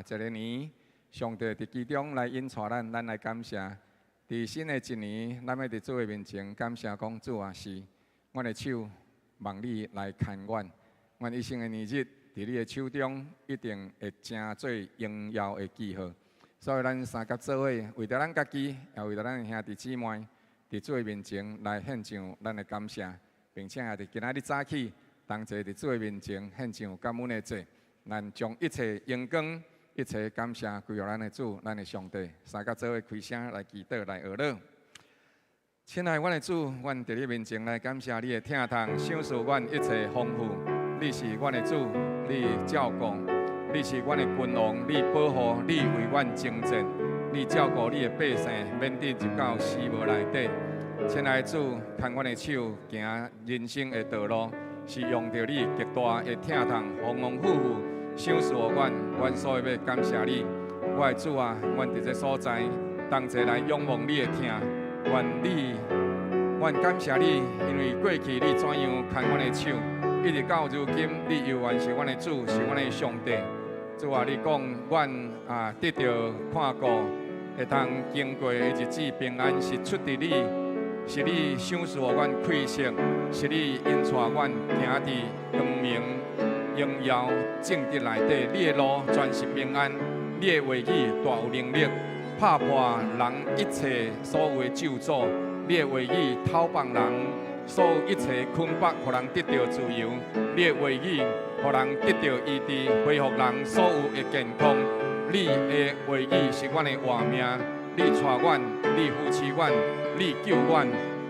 一个年，上帝佇其中來引帶咱，咱來感謝。佇新的一年，咱欲佇主的面前感謝講主啊，是阮的手望你來牽阮，阮一生的年日，佇你的手中一定會成做榮耀的記號。所以咱三佮做伙，為著咱家己，也為著咱的兄弟姊妹，佇主的面前來獻上咱的感謝，並且也佇今仔日早起，同齊佇主的面前獻上感恩的祭。咱將一切榮光、一切感謝歸予咱的主、咱的上帝。三佮做伙開聲來祈禱、來祈禱。親愛阮的主，阮佇你面前來感謝你的疼痛，賞賜阮一切豐富。你是阮的主，你照顧；你是阮的君王，你保護，你為阮征戰，你照顧你的百姓，免得入到死無內底。親愛的主，牽阮的手行人生的道路，是用著你極大的疼痛，豐豐富富賞賜予阮，阮所以欲感謝你。我的主啊，阮佇這所在同齊來仰望你的疼。願你，阮感謝你，因為過去你怎樣牽阮的手，一直到如今，你猶原是阮的主，是阮的上帝。主啊，你講阮啊得著看顧，會通經過的日子平安，是出佇你，是你賞賜予阮氣息，是你引帶阮行佇光明榮耀正直內底。你的路全是平安，你的話語大有能力，拍破人一切所有的咒詛，你的話語透放人所有一切捆綁，予人得著自由。你的話語予人得著醫治，恢復人所有的健康。你的話語是阮的活命，你帶阮，你扶持阮，你救阮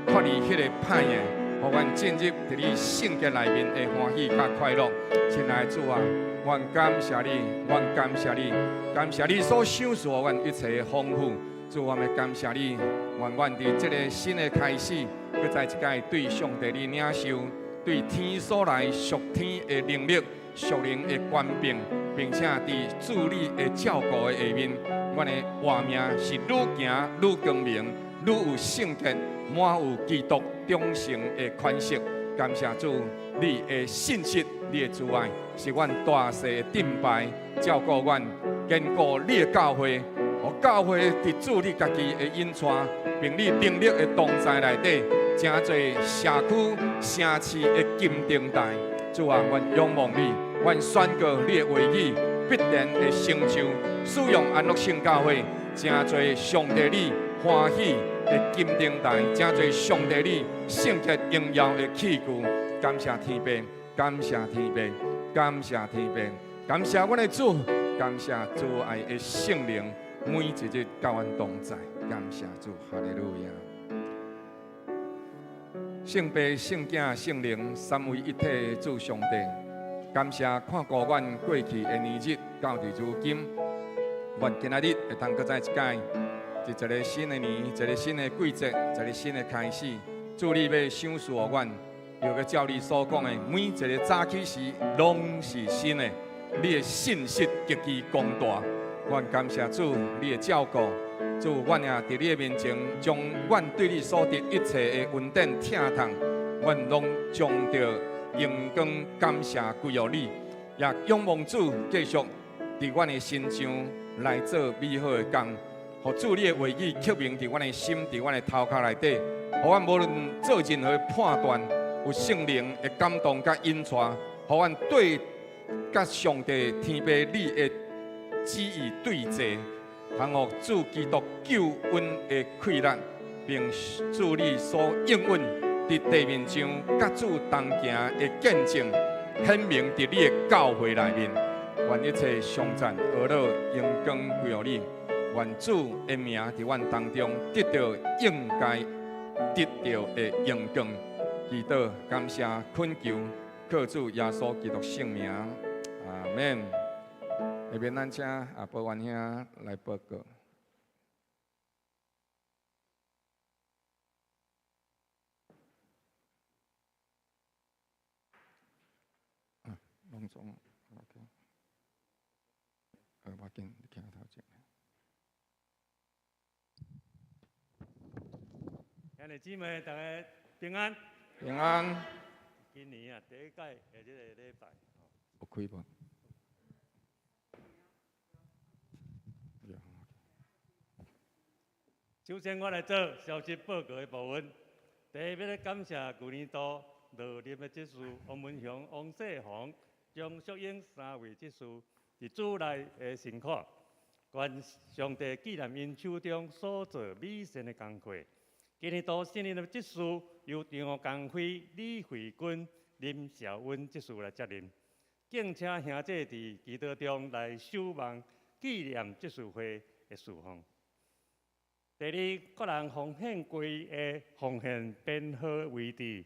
脫離彼個歹的，予阮進入佇你聖潔內面的歡喜佮快樂。親愛的主啊，阮感謝你，阮感謝你，感謝你所賞賜予阮一切的豐富。主，我們感謝你，願阮佇這个新的開始，閣再一擺對上帝你領受，對天所來屬天的能力、屬靈的權柄，並且佇主你的照顧的下面，阮的活命是愈行愈光明，愈有聖潔，滿有基督忠誠的款式。感謝主，你的信實，你的慈愛，是阮大細的盾牌，照顧阮，堅固你的教會，予教會佇主你家己的引帶，並你能力的同在內底，成做社區城市的金燈台。主啊，阮仰望你，阮宣告你的話語必然會成就，使用安樂聖教會，成做上帝你歡喜的金燈台，成做上帝你聖潔榮耀的器具。感謝天父，感謝天父，感謝天父，感謝阮的主，感謝主愛的聖靈，每一日佮阮同在。感謝主，哈利路亞。聖父、聖囝、聖靈三位一體的主上帝，感謝看顧阮過去的年日，到佇如今，願今仔日會通閣再一擺，佇一个新的年，一个新的季節，一个新的開始。主你欲賞賜予阮，又閣照你所講的，每一个早起時攏是新的，你的信實極其廣大。阮感謝主，你的照顧。主，阮也佇你的面前，將阮對你所得一切的恩典疼痛，阮攏將著榮光感謝歸予你，也仰望主繼續佇阮的身上來做美好的工，予主你的話語刻銘佇阮的心，佇阮的頭殼內底，予阮無論做任何判斷，有聖靈的感動佮引帶，予阮對佮上帝天父你的旨意對齊。通予主基督救恩的氣力，並主你所應允佇地面上佮主同行的見證，顯明佇你的教會內面。願一切頌讚、呵咾、榮光歸予你。願主的名佇阮當中得著應該得著的榮光。祈禱感謝懇求，靠主耶穌基督聖名，阿門。下面咱請阿保元兄來報告。攏總 OK。無要緊，你徛頭前。兄弟姊妹，大家平安。平安。今年啊，第一屆的這个禮拜。有開無？首先，我來做消息報告的部分。第一，欲來感謝舊年度落任的執事王文雄、王世宏、張淑英三位執事佇主內的辛苦，願上帝紀念𪜶手中所做美善的工課。今年度新任的執事由張江輝、李慧君、林兆溫執事來接任。敬請兄弟佇祈禱中來守望紀念執事會的侍奉。第二，個人奉獻櫃的奉獻編號位置，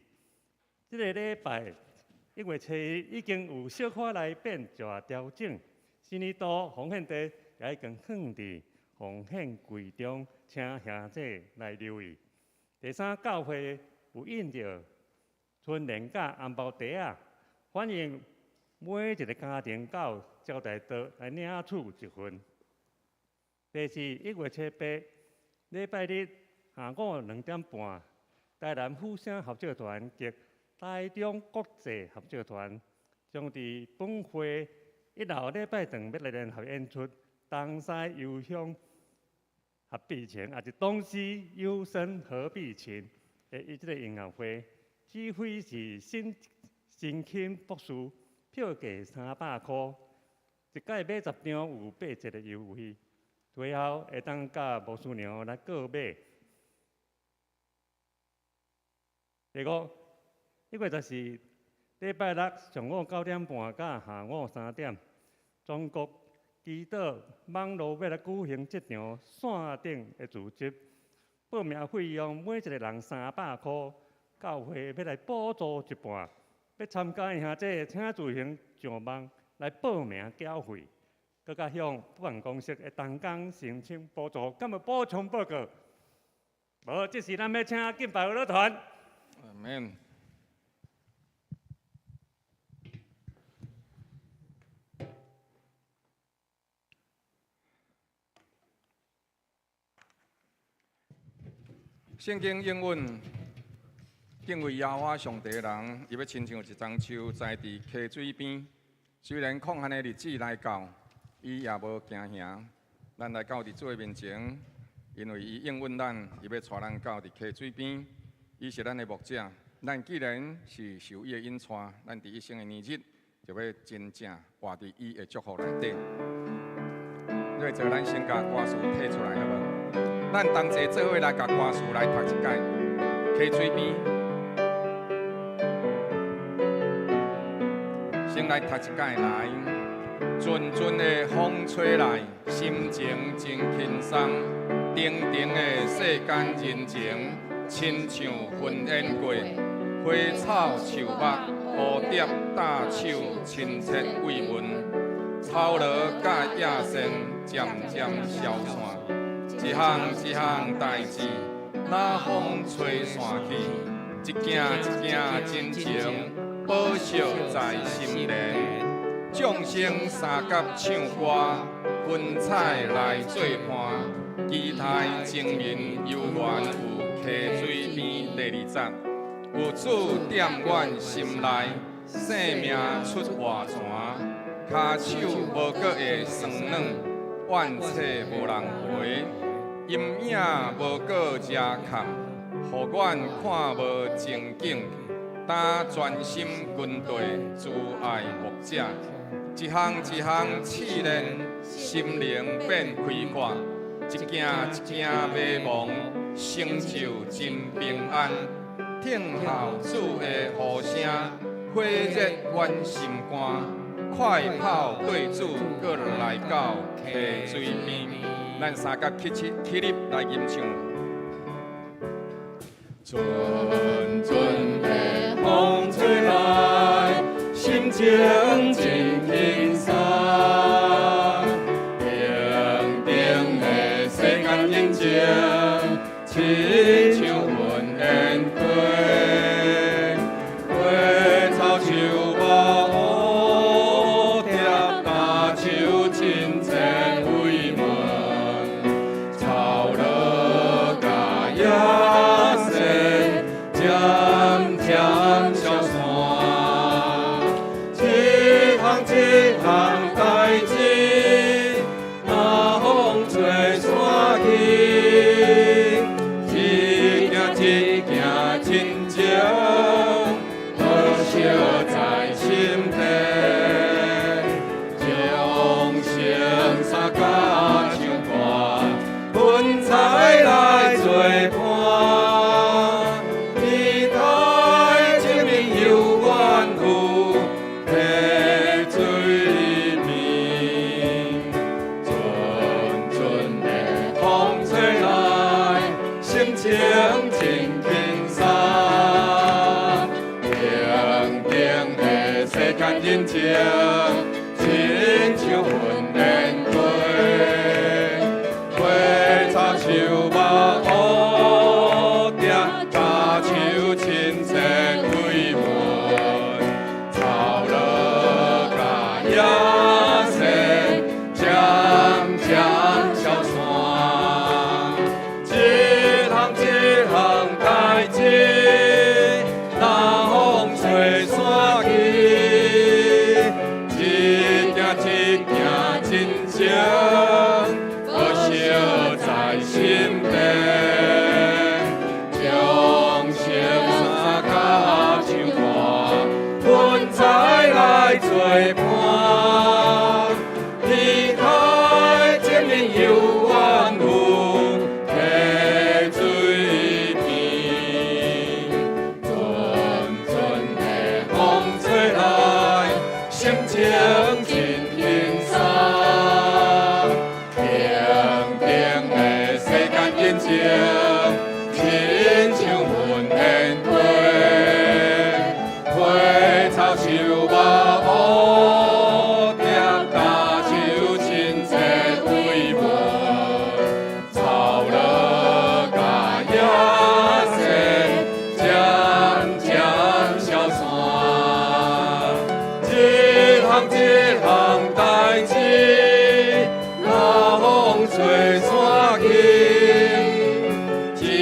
這個禮拜1月7日已經有小可來變化調整。新年度奉獻袋也已經放佇奉獻櫃中，請兄弟來留意。第三，教會有印著春聯佮紅包袋仔，歡迎每一个家庭到招待桌來領取一份。第四，1月7、8，禮拜日下午2點半，台南府聲合唱團及台中國際合唱團將佇本會一樓禮拜堂欲來聯合演出《東西幽香合璧琴》，抑是東西幽聲合璧琴的伊這个音樂會，指揮是新新钦博士，票價300箍，一擺買10張有8折的優惠。最後會當佮牧師娘來購買。第五，1月14禮拜六上午9點半到下午3點，全國祈禱網路欲來舉行這場線頂的聚集，報名費用每一个人300箍，教會欲來補助一半。欲參加的兄弟，請自行上網來報名繳費。閣較向辦公室的同工申請補助，敢有補充報告？無，這時咱欲請敬拜舞蹈團。阿門。聖經應允敬畏耶和華上帝的人，伊欲親像一樟樹栽佇溪水邊。雖然曠旱的日子來到，伊也無驚嚇。咱來到佇主的面前，因為伊應允咱，伊欲帶咱到佇溪水邊。伊是咱的牧者，咱既然是受伊的引帶，咱佇一生的年日，就欲真正活佇伊的祝福內底。你欲做咱先共歌詞提出來好無？咱同齊做伙來共歌詞來讀一擺，溪水邊。先來讀一擺來。陣陣的風吹來，心情真輕鬆。長長的世間人情，親像雲煙過。花草樹木、蝴蝶搭手，親切慰問。草蘿佮野仙漸漸消散，一項一項代誌，若風吹散去，一件一件真情，保惜在心內。眾生相佮唱歌，雲彩來做伴，期待情人猶原有溪水邊。第二節，有主踮阮心內，生命出活泉，跤手無閣會酸軟，怨嗟無人陪，陰影無閣遮崁，予阮看無情景，焦專心跟綴慈愛牧者，一項一項試煉，心靈變開闊，一件一件迷惘，成就真平安。聽候主的呼聲，火熱阮心肝，快跑對主，閣來到溪水邊。咱三佮起起起立來吟唱。陣陣的風吹來，心情真輕鬆。平定的世間人情，親像雲煙過。花草樹木蝴蝶搭手，親切慰問。草蘿佮野仙漸漸消散，一項一項代誌，若風吹散去，引擎，親像雲煙過，花草樹木烏蝶，跤手親切慰問，草落甲野踅，漸漸消散。一項一項代誌，若風吹散去，一件一件真情，無惜在心底。將生山佮樹幹，雲彩來做伴。天海前面猶原有溪水邊，陣陣的風吹來，心情真輕鬆。平平的世間引擎，親像雲煙過，花草樹木烏蝶，跤手親切慰問，草落佮野踅，漸漸消散。一項一項代誌，若風吹散去，一件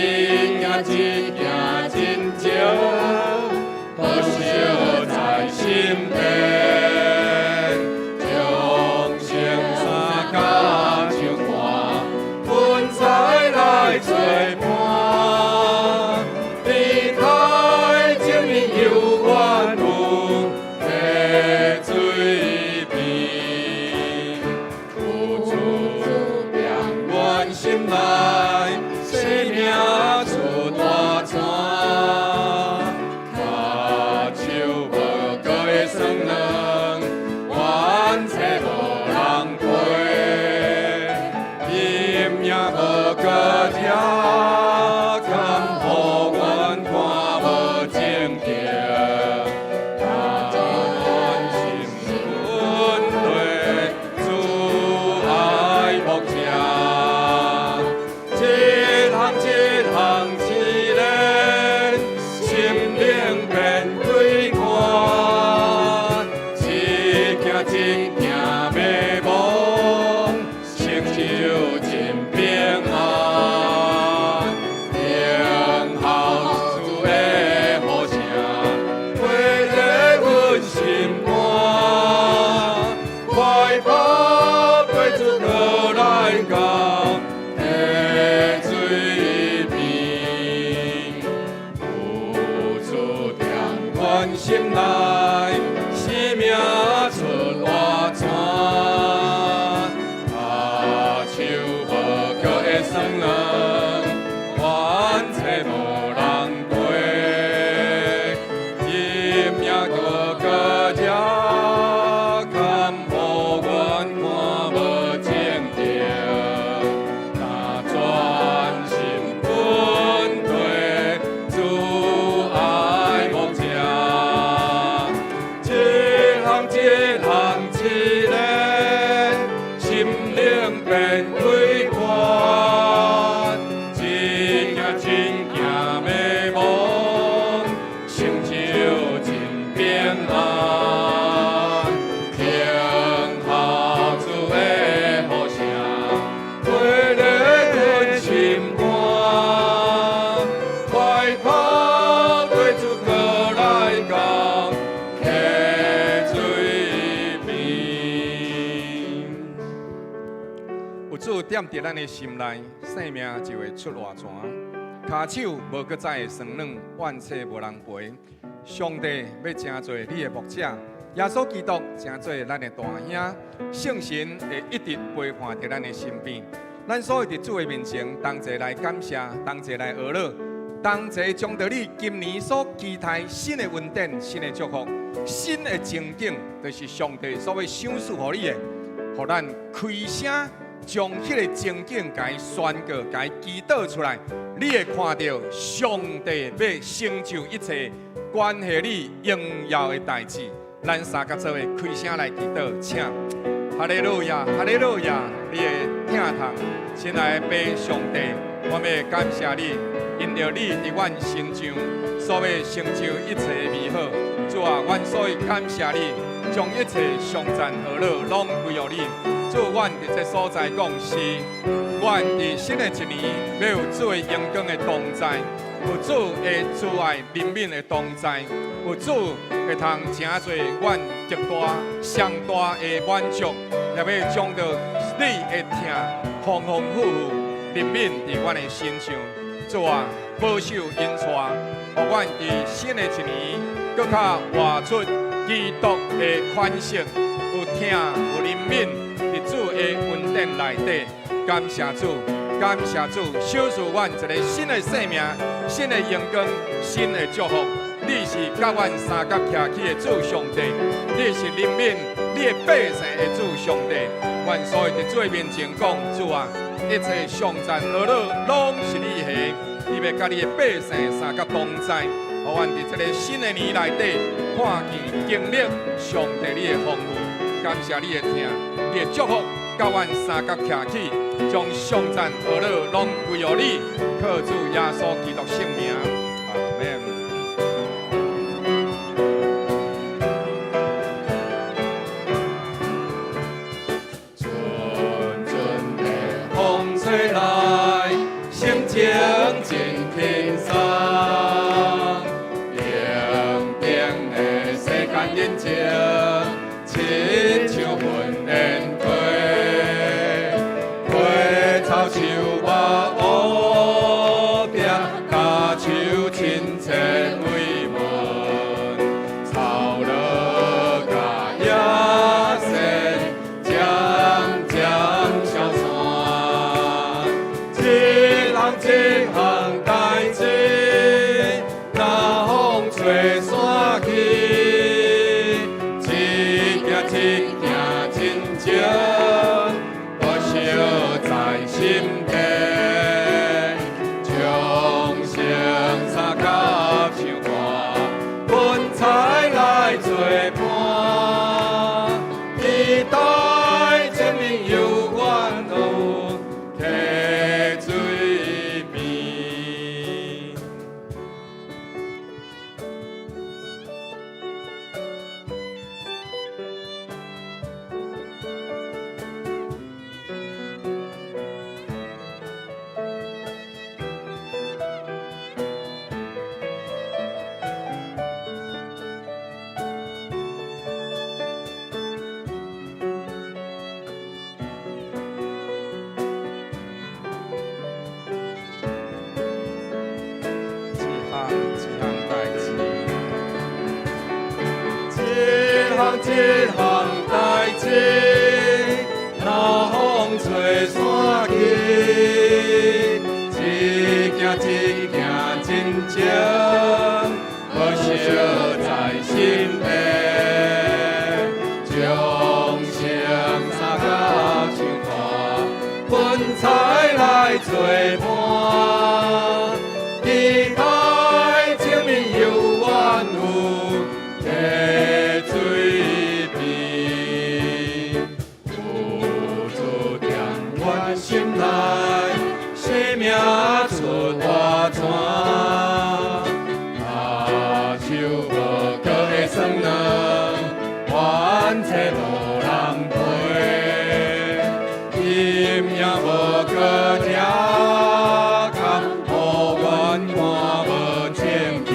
一件真情，無惜在心底。將生山佮樹幹，雲彩來做伴。天海前面猶原有溪水邊，有主踮阮心內，生命出活泉。跤手無閣會酸軟，怨妻無人陪，陰影無閣遮，敢予阮看無前景。若專心阮對主愛牧者，一項一項試煉，心靈變開闊，一件一件迷惘，成就真平安。聽候主的呼聲，陪在阮心肝，快跑對主閣來到溪水邊，有主踮阮心內，生命出活泉。跤手無閣會酸軟，怨妻無人陪，陰影閣閣遮，敢予阮看無前景。若專心阮對主愛牧者，一項一項試煉，心靈變開闊，一件一件迷惘，成就真平安。聽候主的呼聲，陪在阮心肝，快跑對主閣來到溪水邊。有主踮佇咱的心內，生命就會出活泉。跤手無閣再會酸軟，怨妻無人陪。上帝欲成做你的牧者，耶穌基督成做咱的大兄，聖神會一直陪伴佇咱的身邊。咱所有佇主的面前，同齊來感謝，同齊來學樂，同齊將著你今年所期待新的恩典、新的祝福、新的情景，就是上帝所欲賞賜予你的，予咱開聲將彼个情景共伊宣告、共伊祈禱出來，你會看著上帝欲成就一切關係你榮耀的代誌。咱三佮做伙開聲來祈禱，請。哈利路亞，哈利路亞，你的疼痛，親愛的父上帝，我欲感謝你，因著你佇阮身上所欲成就一切的美好。主啊，阮所以感謝你，將一切頌讚和樂攏歸予你。主，阮佇這所在講是，阮佇新的一年欲有主的榮光的同在，有主的慈愛憐憫的同在，有主會通成做阮極大上大的滿足，也欲將著你的疼豐豐富富憐憫佇阮的身上。主啊，保守引帶，予阮佇新的一年，閣較活出基督的款式，有疼有憐憫，佇主的恩典內底。感謝主，感謝主，賞賜阮一个新的生命、新的榮光、新的祝福。你是佮阮相佮徛起的主上帝，你是憐憫你的百姓的主上帝。阮所以佇主的面前講，主啊，一切頌讚和樂攏是你的，你欲佮你的百姓相佮同在，予阮佇這个新的年內底看見經歷上帝你的豐富，感謝你的疼，你的祝福，佮阮相佮徛起，將頌讚和樂攏歸予你，靠主耶穌基督聖名，阿們。陣陣的風吹來，心情真輕鬆。平平的世間人情，親像雲煙過，花草樹木烏壁，跤手親切慰問，草落甲野仙，漸漸消散。一項一項代誌，若風吹散去，一件一件真情，保守在心底。眾生相佮唱歌，雲彩來做伴，期待前面有阮有溪水邊。一項一項代誌，一項一項代誌，若風吹散去，一件一件真情，保守在心底。眾生相佮唱歌，雲彩來做伴，期待前面有阮有溪水邊。有主踮阮心內，生命出活泉，跤手無閣會酸軟，完全無人陪，陰影無閣遮空，予阮看無前景。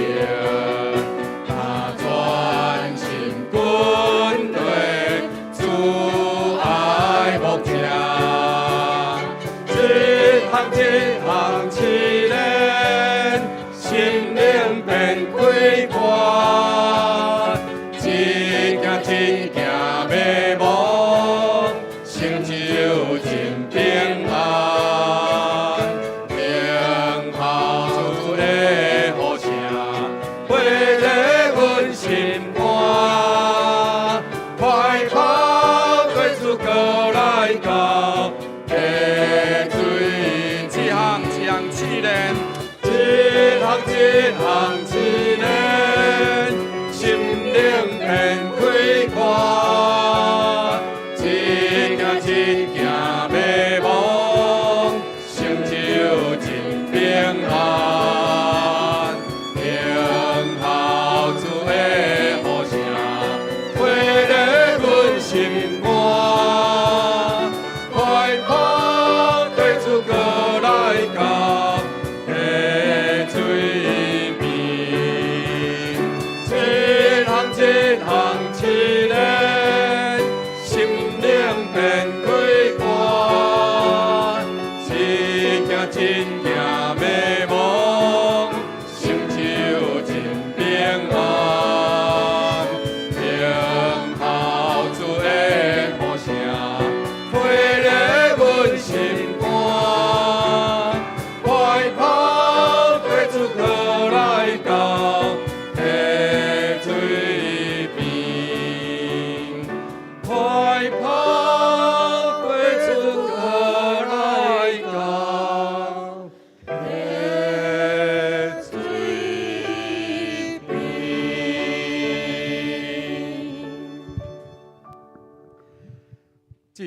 若專心跟隨主愛牧者，一項一項試煉，心靈變開闊，一件一件迷惘，成就真平安。聽候主的呼聲，陪在阮心肝，快跑對主閣來到溪水一項一項試煉，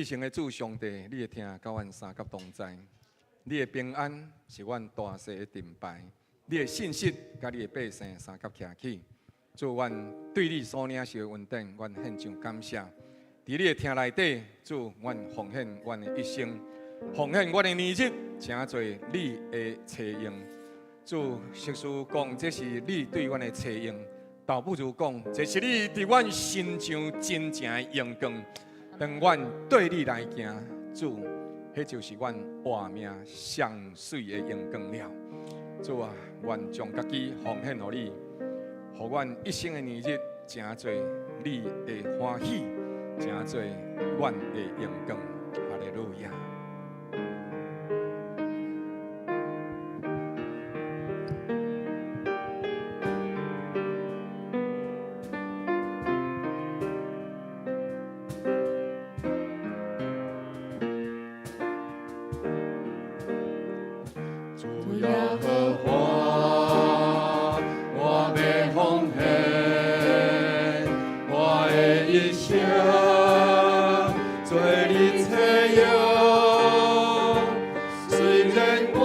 至聖的主上帝，你的疼佮阮相佮同在，你的平安是阮大細的盾牌，你的信實佮你的百姓相佮徛起。主，阮對你所領受的恩典，阮獻上感謝。佇你的疼內底，主，阮奉獻阮的一生，奉獻阮的年日，成做你的冊用。主，俗事講這是你對阮的冊用，倒不如講這是你佇阮身上真正的榮光。當阮綴你來行，主，彼就是阮活命上媠的榮光了。主啊，阮將家己奉獻予你，予阮一生的年日，成做你的歡喜，成做阮的榮光。哈利路亞。主耶和華，我欲奉獻我的一生，做你冊用。雖然我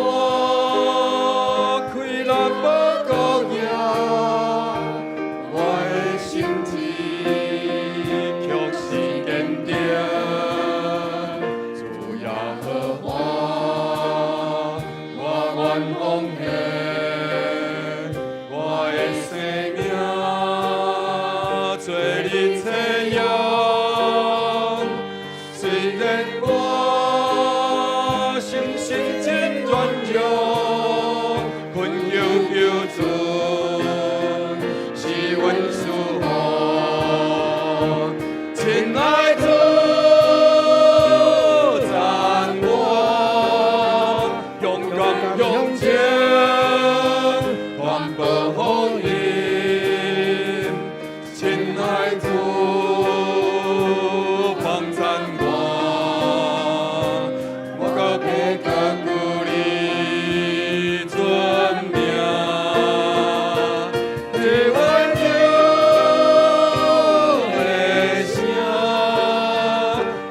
氣力無夠贏，我的心志卻是堅定。主耶和華，我願奉獻我的生命，做你冊用。雖然我身心真軟弱，懇求求主賜阮賜福。親愛主，讚我勇敢向前，傳播福音。親愛主，幫贊我，我閣欲堅固你尊名，聽溫柔的聲，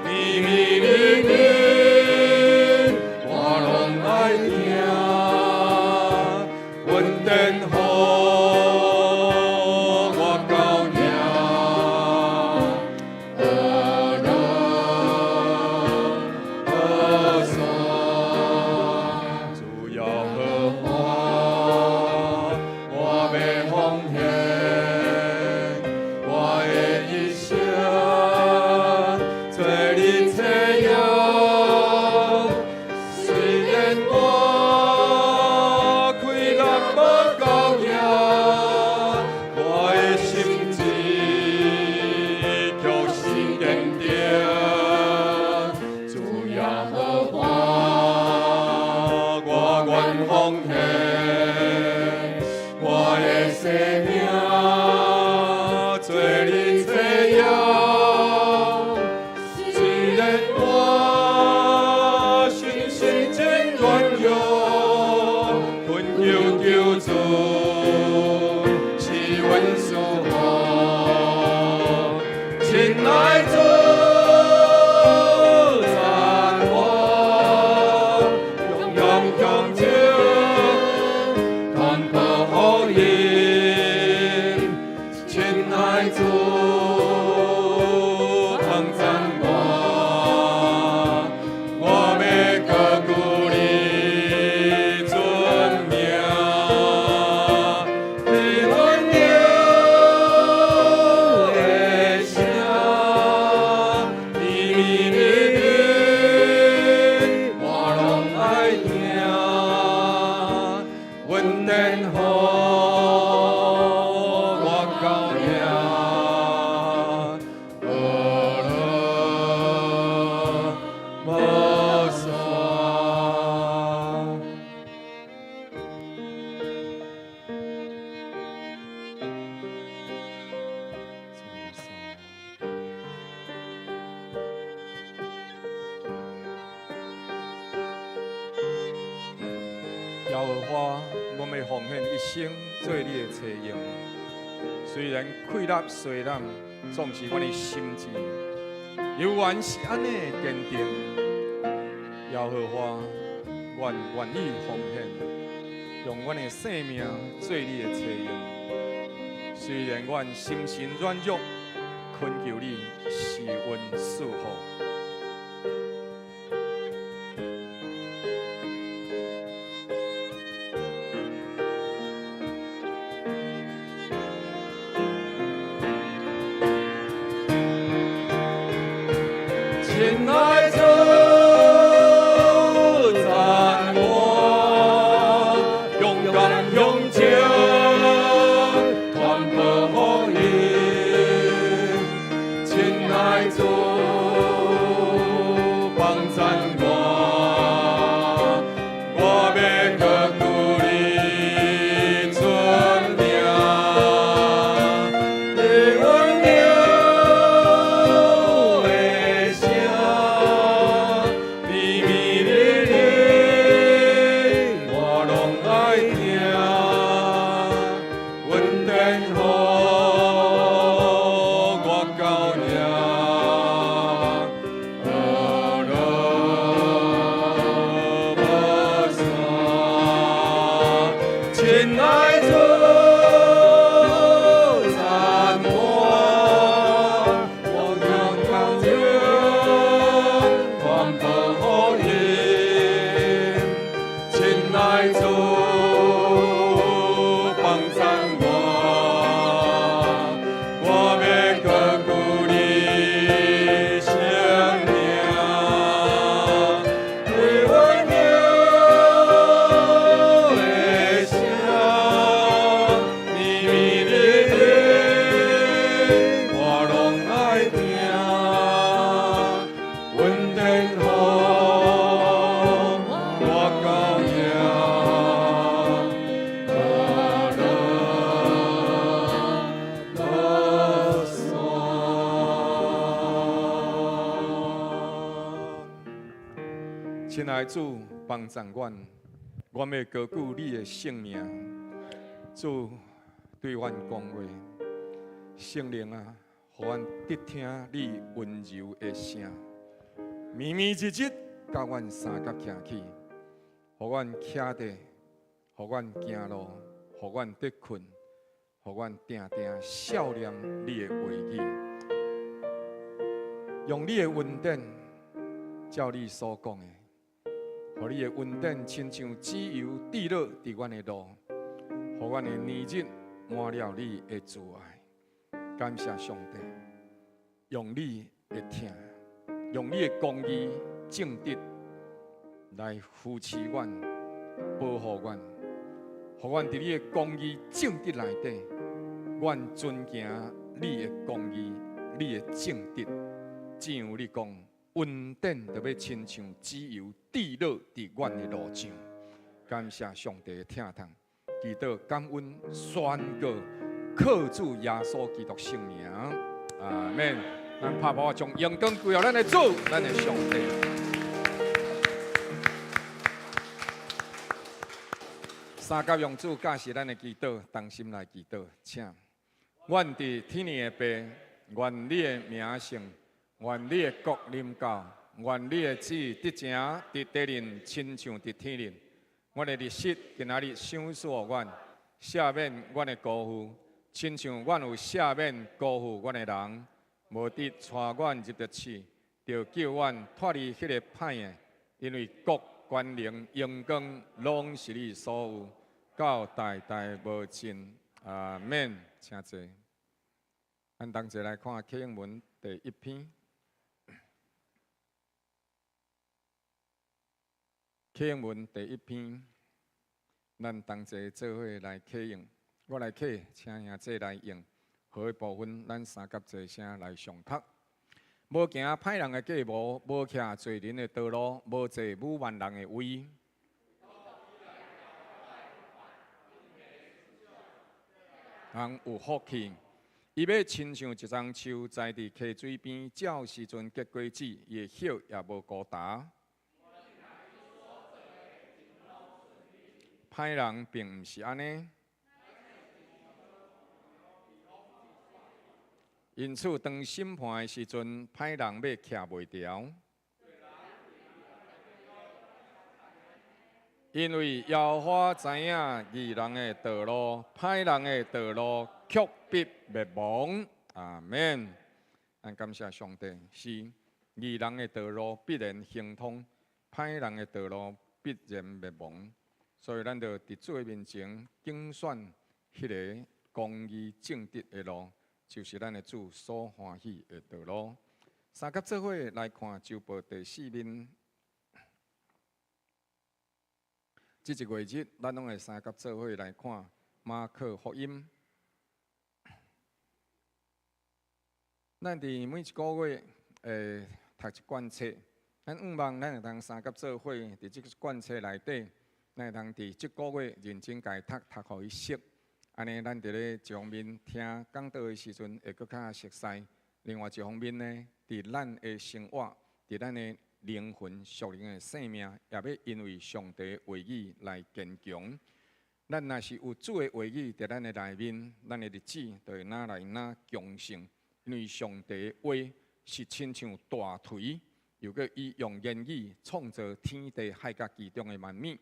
绵綿綿綿，我攏愛聽，恩典予我到贏，何樂何山？主耶和華，我欲奉獻我的一生，做你冊用。雖然我氣力無夠贏，我的心志卻是堅定。主耶和華，我願奉獻我的生命，做你冊用。雖然我身心真軟弱，懇求求主賜阮賜福。親愛主，讚我勇敢向前，傳播福音。親愛主，幫贊我，我欲堅固你尊名，聽溫柔的聲，綿綿綿，我攏愛聽，恩典予我到贏，何樂無山。主耶穌。耶和華，我欲奉獻一生做你的冊用。雖然氣力衰懶，總是阮的心志，你猶原是按呢堅定。耶和華，阮願意奉獻，用阮的性命做你的差用。雖然阮心神軟弱，懇求你施恩賜福。親愛主讚我，勇敢向前，傳播福音。親愛主幫贊我，我欲高舉你尊名，你溫柔的聲，綿綿日日我攏愛聽，恩典予我夠贏，何樂無散。親愛主讚我，我勇敢向傳播福音。親愛主幫贊我，我欲高舉你聖名，你溫柔的聲，綿綿日日我攏愛聽，恩典予我夠贏，何樂無散。親愛主幫贊阮，阮欲高舉你的聖名。主對阮講話，聖靈啊，予阮得聽你溫柔的聲，綿綿日日佮阮相佮徛起，予阮徛佇，予阮行路，予阮得睏，予阮定定數念你的話語，用你的恩典，照你所講的，予你的恩典親像脂油滴落佇阮的路，予阮的年日滿了你的慈愛。感謝上帝，用你的疼，用你的公義正直來扶持阮、保護阮，予阮佇你的公義正直內底，阮遵行你的公義、你的正直。正如你講，恩典就欲親像脂油滴落佇阮的路上。感謝上帝的疼痛，祈禱感恩宣告，靠主耶穌基督聖名，阿們。咱拍鼓將榮光歸予咱的主，咱的上帝。三甲用主教示咱的祈禱，同心來祈禱，請。阮佇天的父，願你的名聖，願你的國臨到，願你的旨意得成佇地面，親像佇天頂。阮的日食今仔日賞賜予阮，赦免阮的辜負，親像阮有赦免辜負阮的人。無得帶阮入著試，著救阮脫離彼个歹的，因為國、權能、榮光，攏是你所有，到代代無盡。阿們。請坐。咱同齊來看啟應文第一篇。啟應文第一篇，咱同齊做伙來啟應。我來啟，請兄弟來應。好的部分，咱三佮齊聲來誦讀。無行歹人的計謀，無徛罪人的道路，無坐侮慢人的位。人有福氣，伊欲親像一欉樹栽佇溪水邊，照時陣結果子，伊的葉也無枯焦。歹人並毋是按呢，因此，當審判的時陣，歹人欲徛袂牢。因為耶和華知影義人的道路，歹人的道路卻必滅亡。阿門。咱感謝上帝，是義人的道路必然亨通，歹人的道路必然滅亡。所以，咱就佇主的面前揀選彼个公義正直的路，就是咱的主所歡喜的道路。三佮做伙來看周報第四面。這一月日，咱攏會三佮做伙來看馬可福音。咱佇每一個月會讀一卷冊，咱向望咱會當三佮做伙佇這卷冊內底，咱會當佇這個月認真共伊讀，讀予伊熟。按呢，咱佇咧一方面聽講道的時陣會閣較熟似；另外一方面呢，佇咱的生活，佇咱的靈魂、屬靈的生命，也欲因為上帝話語來堅強。咱若是有主的話語佇咱的內面，咱的日子就會愈來愈強盛。因為上帝話是親像大錘，又閣伊用言語創造天地海佮其中的萬物，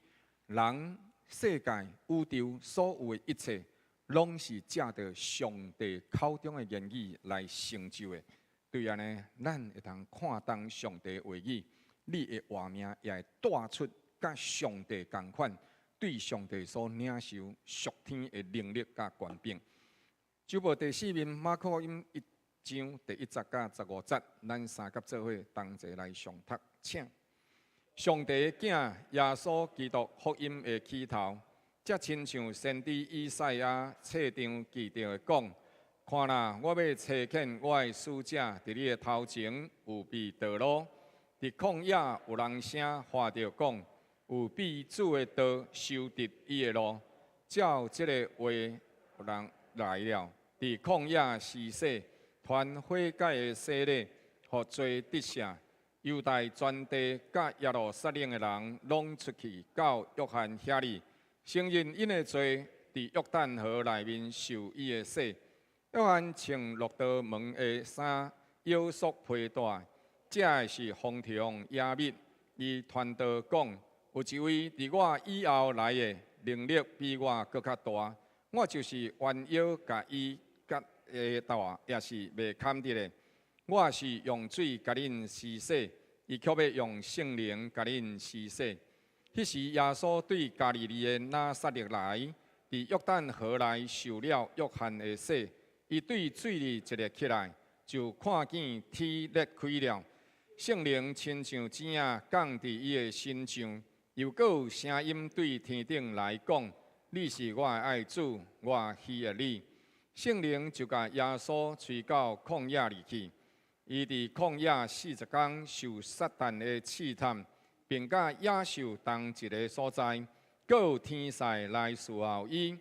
人、世界、宇宙所有的一切，攏是藉著上帝口中的言語來成就的。對按呢，咱會當看重上帝話語，你的活命也會帶出佮上帝仝款，對上帝所領受屬天的能力佮權柄。周報第四面馬可福音一章第一節佮15節，咱三佮做伙同齊來誦讀，請。上帝的囝耶穌基督福音的起頭。這親像先知以賽亞冊上記著的講：看哪，我欲差遣我的使者佇你的頭前預備道路。佇曠野有人聲喊著講：預備主的道，修直伊的路。照這个話，有人來了，佇曠野施洗，傳悔改的洗禮，予罪得赦。猶太全地佮耶路撒冷的人，攏出去到約翰遐裡，承認𪜶的罪，佇約旦河內面受伊的洗。約翰穿駱駝毛的衫，腰束皮帶，食的是蜂糖野蜜。伊傳道講：有一位佇我以後來的，能力比我閣較大，我就是彎腰共伊結鞋帶，也是袂堪得的。我是用水共恁施洗，伊卻欲用聖靈共恁施洗。彼時耶穌對加利利的拿撒勒來，佇約旦河內受了約翰的洗。伊對水裡一躍起來，就看見天裂開了，聖靈親像雞仔降佇伊的身上，又閣有聲音對天頂來講：你是我的愛子，我喜悅你。聖靈就共耶穌催到曠野裡去。伊佇曠野40工受撒旦的試探，並佮野獸仝一个所在，閣有天使來侍候伊。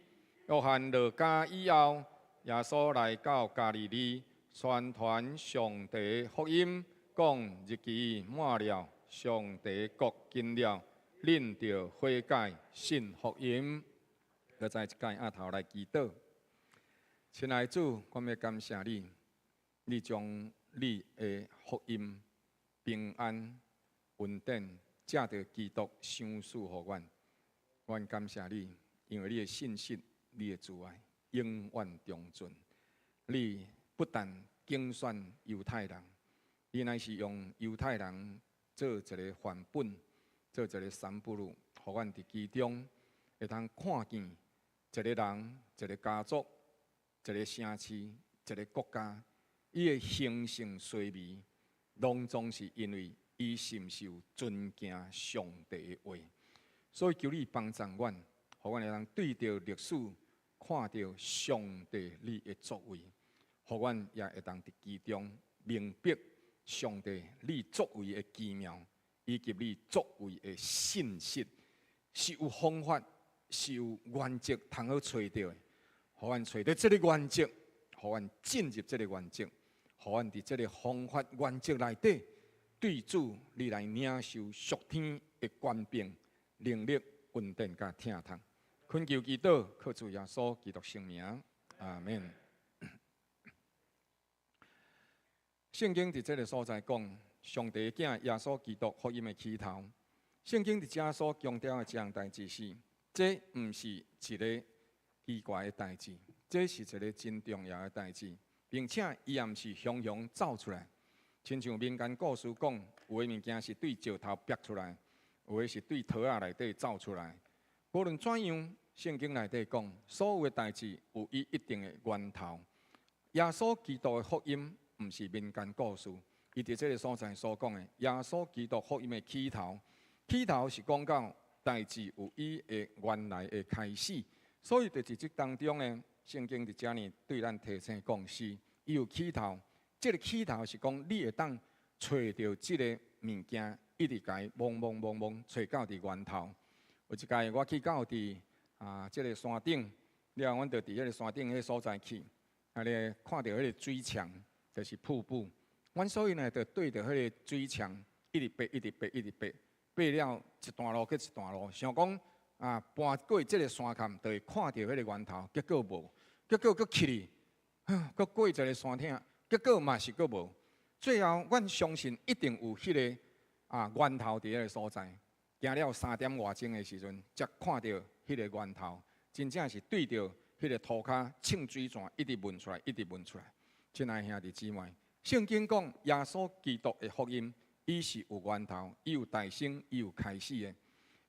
約翰落監以後，耶穌來到加利利，宣傳上帝福音，講日期滿了，上帝國近了，恁著悔改，信福音。閣再一擺按頭來祈禱，親愛主，我欲感謝你，你將你的福音、平安、恩典，藉著基督賞賜予阮。阮感謝你，因為你的信實、你的慈愛永遠長存。你不但揀選猶太人，你乃是用猶太人做一个範本，做一个 sampul，予阮佇其中會通看見一个人、一个家族、一个城市、一个國家，伊的興盛衰微，攏總是因為伊是毋是有尊敬上帝的話。所以求你幫助阮，予阮會當對著歷史看著上帝你的作為，予阮也會當佇其中明白上帝你作為的奇妙，以及你作為的信實，是有方法，是有原則通好揣著的。予阮揣著這个原則，予阮進入這个原則，予阮佇這个方法原則內底，對主你來領受屬天的權柄、能力、恩典佮疼痛。懇求祈禱，靠主耶穌基督聖名，阿門。聖經佇這个所在講，上帝的囝耶穌基督福音的起頭。聖經佇遮所強調的一項代誌是，這毋是一个奇怪的代誌，這是一个真重要的代誌，並且伊也毋是雄雄走出來。親像民間故事講，有的物件是對石頭逼出來，有的是對土仔內底走出來。無論怎樣，聖經內底講，所有的代誌有伊一定的源頭。耶穌基督的福音毋是民間故事，伊佇這个所在所講的，耶穌基督福音的起頭，起頭是講到代誌有伊的原來的開始。所以佇這當中呢，聖經佇遮爾對咱提醒講是，伊有起頭。這个起頭是講你會當揣著這个物件，一直共伊摸摸摸摸揣到佇源頭。有一擺我去到佇這个山頂，了後阮就佇彼个山頂彼个所在去，咧看著彼个水牆，就是瀑布。阮所以呢，就對著彼个水牆，一直爬，一直爬，一直爬，爬了一段路閣一段路，想講跋過這个山坎，就會看著彼个源頭，結果無，結果閣起去，閣過一个山頂，結果嘛是閣無。最後，阮相信一定有彼个源頭佇彼个所在。行了3點外鐘的時陣，才看著彼个源頭，真正是對著彼个塗跤衝水泉，一直噴出來，一直噴出來。親愛兄弟姊妹，聖經講耶穌基督的福音，伊是有源頭，伊有誕生，伊有開始的。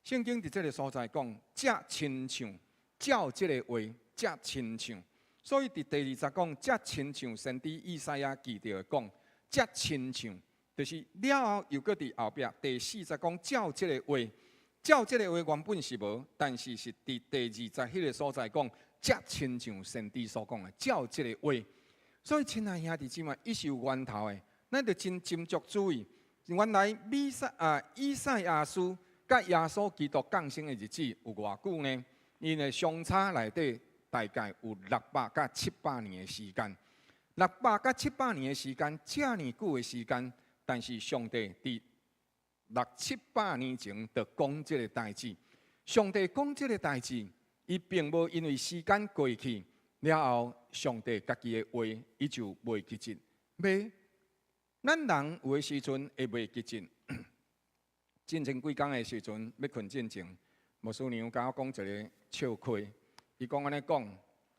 聖經佇這个所在講，這親像照這个話，這親像。所以佇第二節講，這親像先知以賽亞記著講，這親像，就是了後又閣佇後壁第四節講，照這个話，照這个話原本是無，但是是佇第二節彼个所在講，這親像先知所講的，照這个話。所以親愛兄弟姊妹，伊是有源頭的，咱著真斟酌注意。原來米賽以賽亞書佮耶穌基督降生的日子有偌久呢？𪜶的相差內底大概有600佮700年的時間。600佮700年的時間，遮爾久的時間，但是上帝佇六七百年前就講這个代誌。上帝講這个代誌，伊並無因為時間過去了後，上帝家己的話伊就袂記得。袂，咱人有的時陣會袂記得。進前幾工的時陣欲睏進前，牧師娘共我講一个笑話。伊講按呢講，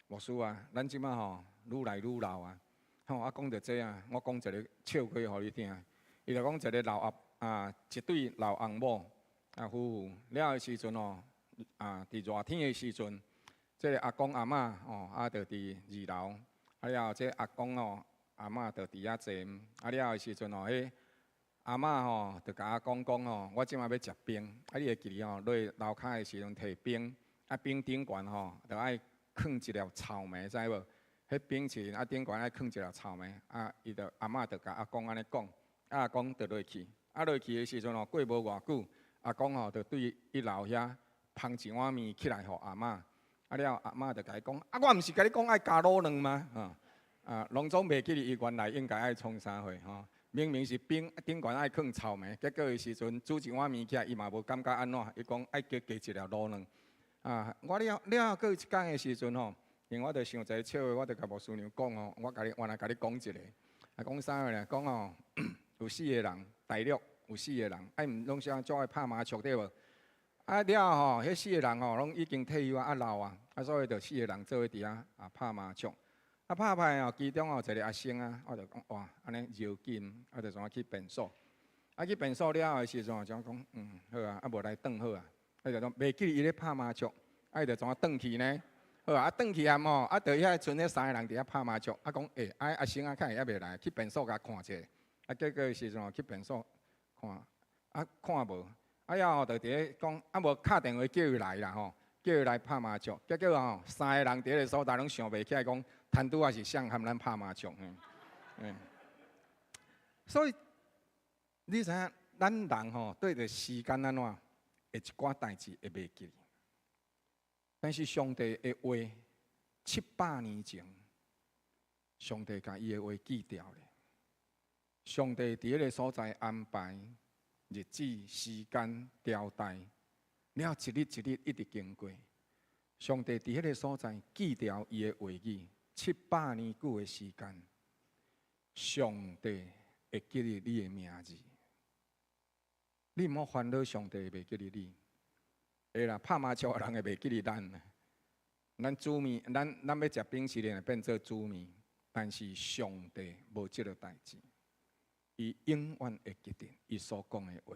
牧師啊，咱這馬吼愈來愈老啊。吼啊，講著這啊，我講一个笑話予你聽。伊就講一个老阿一對老翁某夫婦了的時陣哦，佇熱天的時陣，這个阿公阿嬤哦，就佇二樓，了後這阿公哦，阿嬤就佇遐坐，了的時陣哦，彼阿嬤吼就共阿公講吼，我這馬欲食冰，你會記得吼，落樓跤的時陣提冰，冰頂懸吼，著愛囥一粒草莓，知無？彼冰淇淋頂懸愛囥一粒草莓，伊就阿嬤就共阿公按呢講，阿公就落去，落去的時陣吼，過無偌久，阿公吼就對一樓遐捧一碗麵起來予阿嬤，了阿嬤就共伊講，我毋是共你講愛加滷卵嗎？攏總袂記得伊原來應該愛創啥貨吼。明明是冰頂懸愛囥草莓，結果的時陣煮一碗麵起來，伊嘛無感覺按怎，伊講愛加加一粒滷卵。我了了後閣有一工的時陣吼，因為我就想一个笑話，我就共牧師娘講吼，我共你原來共你講一个，講啥貨呢？講吼有四个人，大陸有四个人，𪜶攏是足愛拍麻將對無？了後吼，彼四个人吼攏已經退休啊，老啊，所以就四个人做伙佇遐拍麻將。拍牌哦，其中哦一个阿生啊，我就講哇，按呢搖金，就怎啊去便所。去便所了後的時陣，就講好啊，無來轉好啊。就講袂記伊咧拍麻將，伊就怎啊轉去呢？好啊，轉去啊吼，就遐賰彼三個人佇遐拍麻將，講欸，阿生啊，敢會猶未來，去便所共看者。結果的時陣去便所看，看無，了後就佇咧講，無敲電話叫伊來啦吼，叫伊來拍麻將。結果吼，三个人佇彼个所在攏想袂起來，講攤拄仔是誰和咱拍麻將？所以你知影，咱人吼對著時間按怎，會一寡代誌會袂記。但是上帝的話，700年前，上帝共伊的話記牢咧。上帝佇彼个所在安排日子、時間、朝代，了一日一日一直經過。上帝佇彼个所在記牢伊的話語，七百年久的時間。上帝會記得你的名字。你毋好煩惱上帝袂記得你。會啦，拍麻將的人會袂記得咱。咱煮麵，咱欲食冰淇淋會變做煮麵，但是上帝無這个代誌，伊永遠會記得伊所講的話。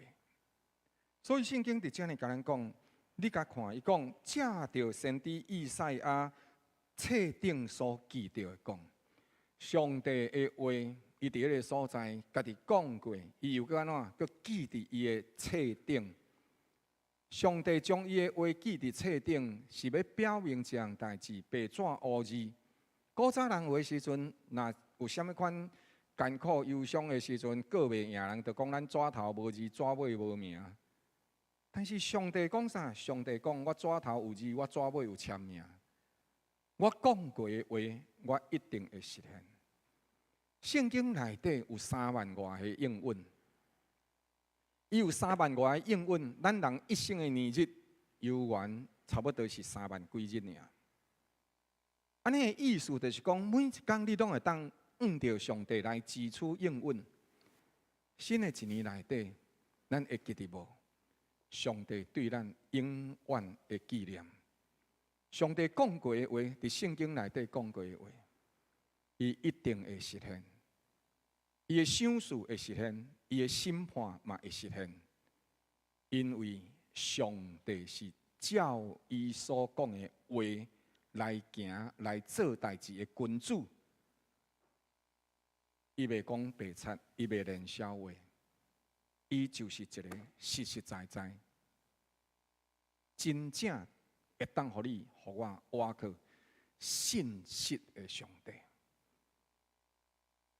所以聖經佇遮爾共咱講，你共看，伊講藉著先知以賽亞冊頂所記著的講，上帝的話，伊佇彼个所在家己講過，伊又閣按怎？閣記佇伊的冊頂。上帝將伊的話記佇冊頂，是欲表明一項代誌，白紙烏字。古早人有的時陣，若有啥物款艱苦憂傷的時陣，過袂贏人，就講咱紙頭無字，紙尾無名。但是上帝講啥？上帝講我紙頭有字，我紙尾有簽名。我講過的話，我一定會實現。聖經內底有三萬外个應允。伊有三萬外个應允，咱人一生的年日，猶原差不多是三萬幾日爾。按呢的意思就是講，每一工你攏會當向著上帝來支取應允。新的一年內底，咱會記得無？上帝對咱永遠的紀念。上帝講過的話，佇聖經內底講過的話，伊一定會實現。伊的賞賜會實現，伊的審判嘛會實現。因為上帝是照伊所講的話來行來做代誌的君主，伊袂講白賊，伊袂練痟話，伊就是一个實實在在、真正會當予你、予我倚靠信實的上帝。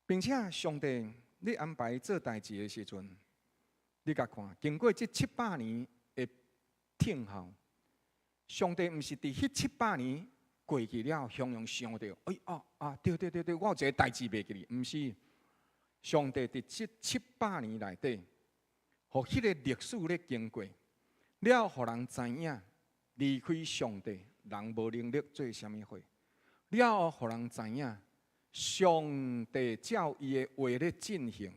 並且上帝，你安排做代誌的時陣，你共看，經過這七百年的等候，上帝毋是佇彼七百年過去了，雄雄想著，哎啊啊，對對對對，我有一个代誌袂記哩，毋是，上帝佇這七百年內底，予彼个歷史咧經過，了予人知影，離開上帝，人無能力做啥物貨，了予人知影。上帝照伊的話咧進行，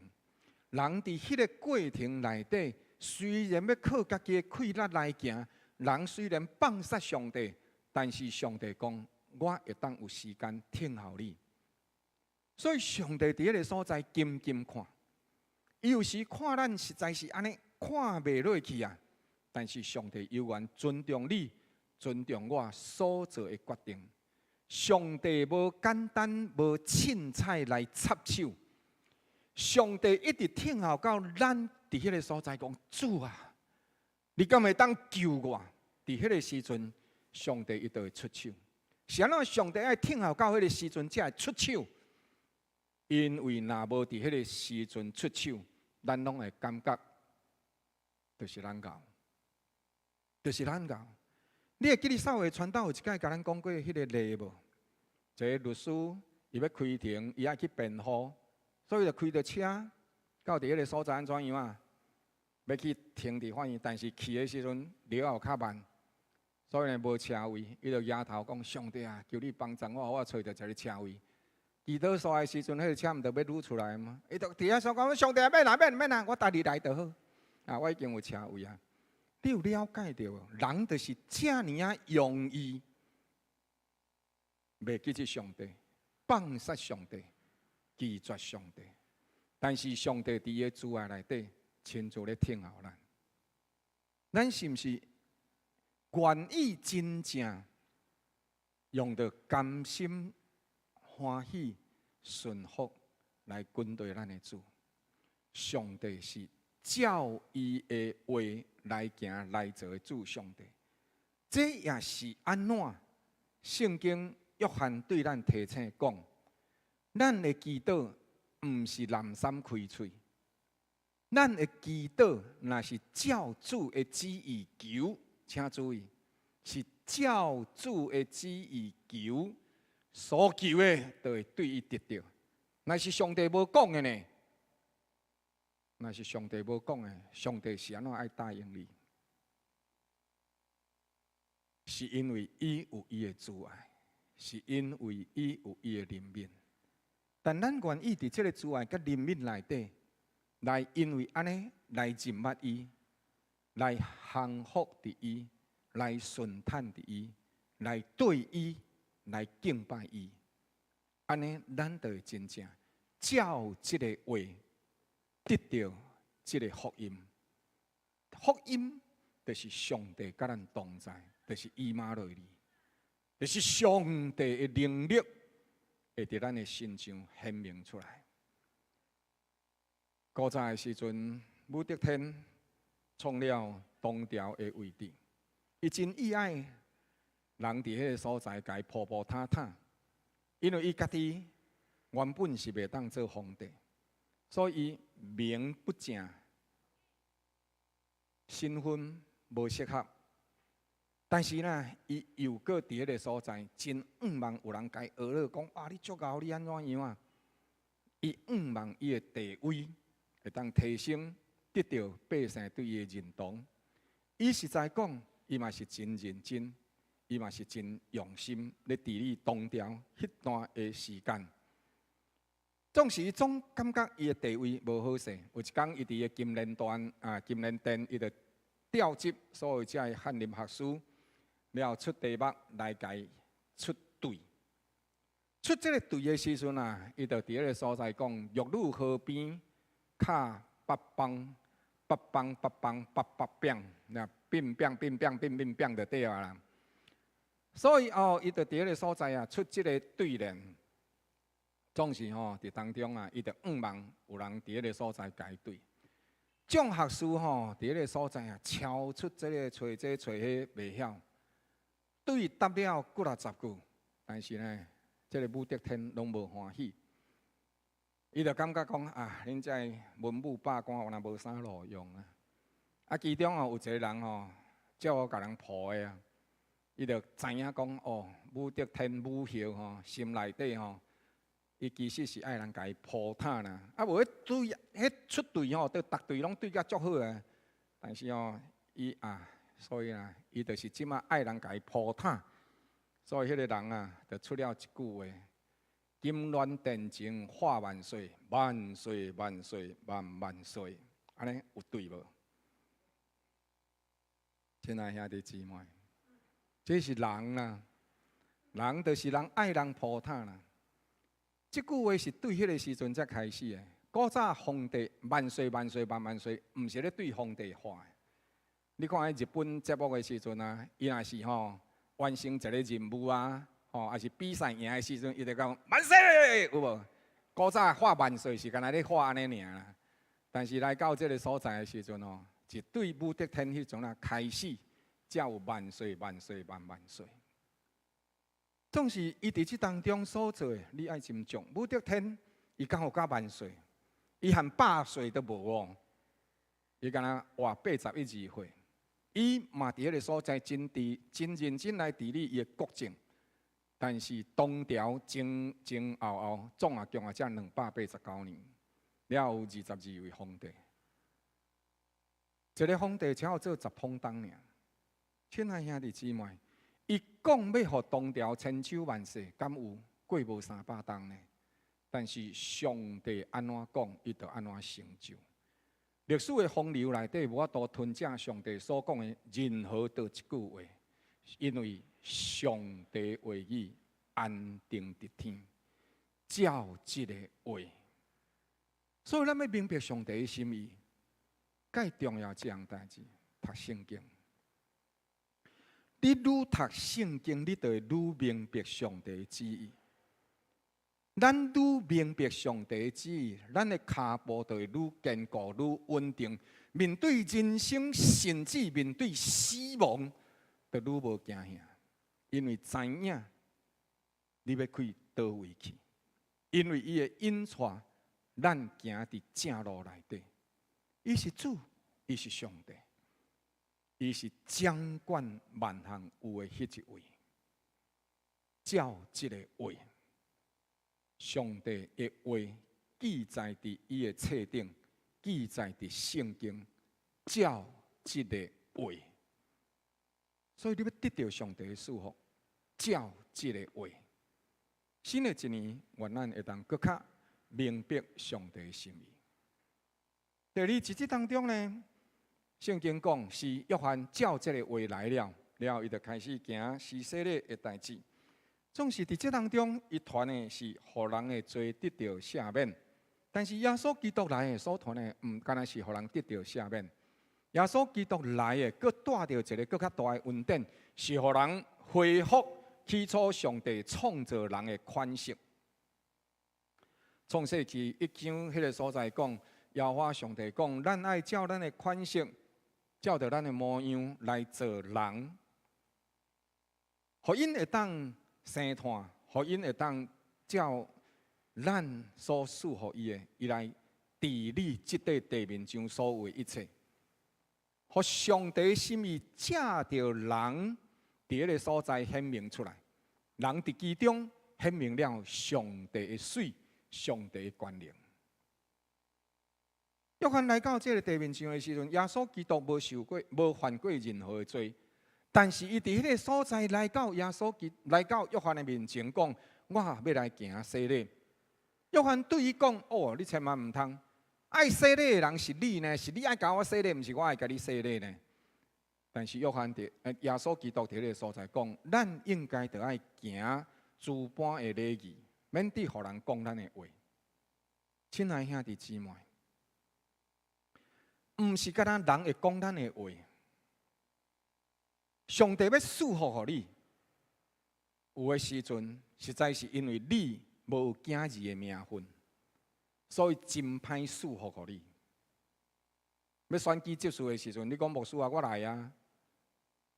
人佇彼个過程內底，雖然欲靠家己的氣力來行，人雖然放殺上帝，但是上帝講，我會當有時間等候你。所以上帝佇彼个所在緊緊看，伊有時看咱實在是按呢看袂落去啊，但是上帝猶原尊重你，尊重我所做的決定。上帝無簡單無凊彩來插手，上帝一直等候到咱佇彼个所在講，主啊，你敢會當救我？佇彼个時陣，上帝伊就會出手。是按怎上帝愛等候到彼个時陣才會出手？因為若無佇彼个時陣出手，咱攏會感覺就是咱𠢕，就是咱𠢕。你會記得少會傳道有一擺共咱講過彼个例無？一个律師伊欲開庭，伊愛去辯護，所以就開著車到佇彼个所在按怎樣啊？欲去停佇法院，但是去的時陣流後較慢，所以呢無車位，伊就舉頭講：上帝啊，求你幫助我，予我揣著一个車位。祈禱煞的時陣，彼个車毋著欲愈出來嗎？伊就佇遐說講：上帝啊，免啦免免啦，我逐日來就好。啊，我已經有車位啊。你有了解著無？人就是遮爾仔容易袂記得上帝，放殺上帝，拒絕上帝。但是上帝佇伊的慈愛內底，親自咧等候咱。咱是毋是願意真正用著甘心、歡喜、順服來跟隨咱的主？上帝是照伊的話來行來做的主上帝，這也是按怎聖經約翰對咱提醒講，咱的祈禱毋是濫訕開喙，咱的祈禱若是照主的旨意求，請注意，是照主的旨意求，所求的就會對伊得著。若是上帝無講的呢？若是上帝無講的，上帝是按怎愛答應你？是因為伊有伊的慈愛，是因為伊有伊的憐憫。但咱願意佇這个慈愛佮憐憫內底，來因為按呢來認捌伊，來降服佇伊，來順坦佇伊，來對伊來敬拜伊，按呢咱就會真正照這个話得著這个福音。福音就是上帝佮咱同在，就是以馬內利，就是上帝的能力會佇咱的身上顯明出來。古早的時陣，武則天創了唐朝的位置，伊真意愛人佇彼个所在共伊鋪鋪坦坦，因為伊家己原本是袂當做皇帝，所以名不正，身份無適合。但是呢，伊又閣佇彼个所在，真向望有人共伊呵咾講：啊，你足𠢕，你按怎樣啊？伊向望伊的地位會當提升，得著百姓對伊的認同。伊實在講，伊嘛是真認真，伊嘛是真用心咧治理唐朝彼段的時間。總是伊總感覺伊的地位無好勢。有一工，伊佇个金鑾殿啊，金鑾殿，伊就調集所有遮的翰林學士，了後出題目來共伊出對。出這个對的時陣啊，伊就佇彼个所在講：玉女河邊敲八枋，八枋八枋八八餅，那變變變變變變變就對啊啦。所以哦，伊就佇彼个所在啊，出這个對聯。總是吼，佇當中啊，伊就向望有人佇彼个所在共伊對。眾學士吼，佇彼个所在啊，敲出這个揣這揣彼袂曉，對答了幾若十句，但是呢，這个武則天攏無歡喜。伊就感覺講啊，恁這文武百官原來無啥路用啊。啊，其中哦有一個人吼，足共人抱的啊，伊就知影講哦，武則天武后吼，心內底吼，伊其實是愛人共伊鋪毯啦，啊無彼對，彼出對吼，都逐對攏對甲足好啊。但是吼，伊啊，所以啊，伊就是這馬愛人共伊鋪毯，所以彼个人啊，就出了一句話：金鑾殿前喊萬歲，萬歲萬歲萬萬歲。按呢有對無？親愛兄弟姊妹，這是人啦，人就是人愛人鋪毯啦。這句話是對彼个時陣才開始的。古早皇帝萬歲萬歲萬萬歲，毋是咧對皇帝喊的。你看彼日本節目的時陣啊，伊若是吼完成一個任務啊，吼，抑是比賽贏的時陣，伊就講萬歲，有無？古早喊萬歲是干焦咧喊按呢爾啦。但是來到這个所在的時陣吼，是對武則天彼陣啊開始，才有萬歲萬歲萬萬歲。總是伊佇這當中所做的，你愛斟酌。武則天伊敢有甲萬歲？伊連百歲都無哦。伊敢若活81、82歲，伊嘛佇彼个所在真治真認真來治理伊的國政。但是唐朝前前後後總啊共啊才289年，了有22位皇帝，一个皇帝才有做十封冬爾。親愛兄弟姊妹，伊講欲予唐朝千秋萬世，敢有過無300冬呢？但是上帝按怎講，伊就按怎成就。歷史的洪流內底無法度吞食上帝所講的任何的一句話，因為上帝話語安定佇天，照這個話。所以咱欲明白上帝的心意，蓋重要這項代誌，讀聖經。你愈讀聖經，你就會愈明白上帝的旨意。咱愈明白上帝的旨意，咱的跤步就會愈堅固、愈穩定。面對人生，甚至面對死亡，就愈無驚嚇。因為知影你欲去佗位去，因為伊會引帶咱行佇正路內底。伊是主，伊是上帝，伊是掌管萬項有的彼一位。照這个話，上帝的話記載佇伊的冊頂，記載佇聖經，照這个話。所以你欲得著上帝的祝福，照這个話。新的一年，願咱會當閣較明白上帝的心意。第二，佇這當中呢，聖經講是約翰照這个話來了，了後伊就開始行施洗禮的代誌。總是佇這當中，伊傳的是予人的罪得著赦免。但是耶穌基督來的所傳的，毋干焦是予人得著赦免。耶穌基督來的，閣帶著一个閣較大的恩典，是予人恢復起初上帝創造人的款式。創世記一章彼个所在講，耶和華上帝講，咱愛照咱的款式，照著咱的模樣來造人，予𪜶會當生湠，予𪜶會當照咱所賜予伊的，伊來治理這塊地面上所有的一切。予上帝心意藉著人佇彼个所在顯明出來，人佇其中顯明了上帝的媠，上帝的權能。約翰來到這个地面上的時陣，耶穌基督無受過、無犯過任何的罪，但是伊佇彼个所在來到耶穌基來到約翰的面前講：我欲來行洗禮。約翰對伊講：哦，你千萬毋通，愛洗禮的人是你呢，是你愛共我洗禮，毋是我愛共你洗禮呢。但是約翰佇耶穌基督佇彼个所在講，咱應該著愛行諸般的禮儀，免得予人講咱的話。親愛兄弟姊妹，毋是干焦人會講咱的話，上帝欲賜福予你，有的時陣實在是因為你無囝兒的名分，所以真歹賜福予你。欲選舉執事的時陣，你講牧師啊，我來啊，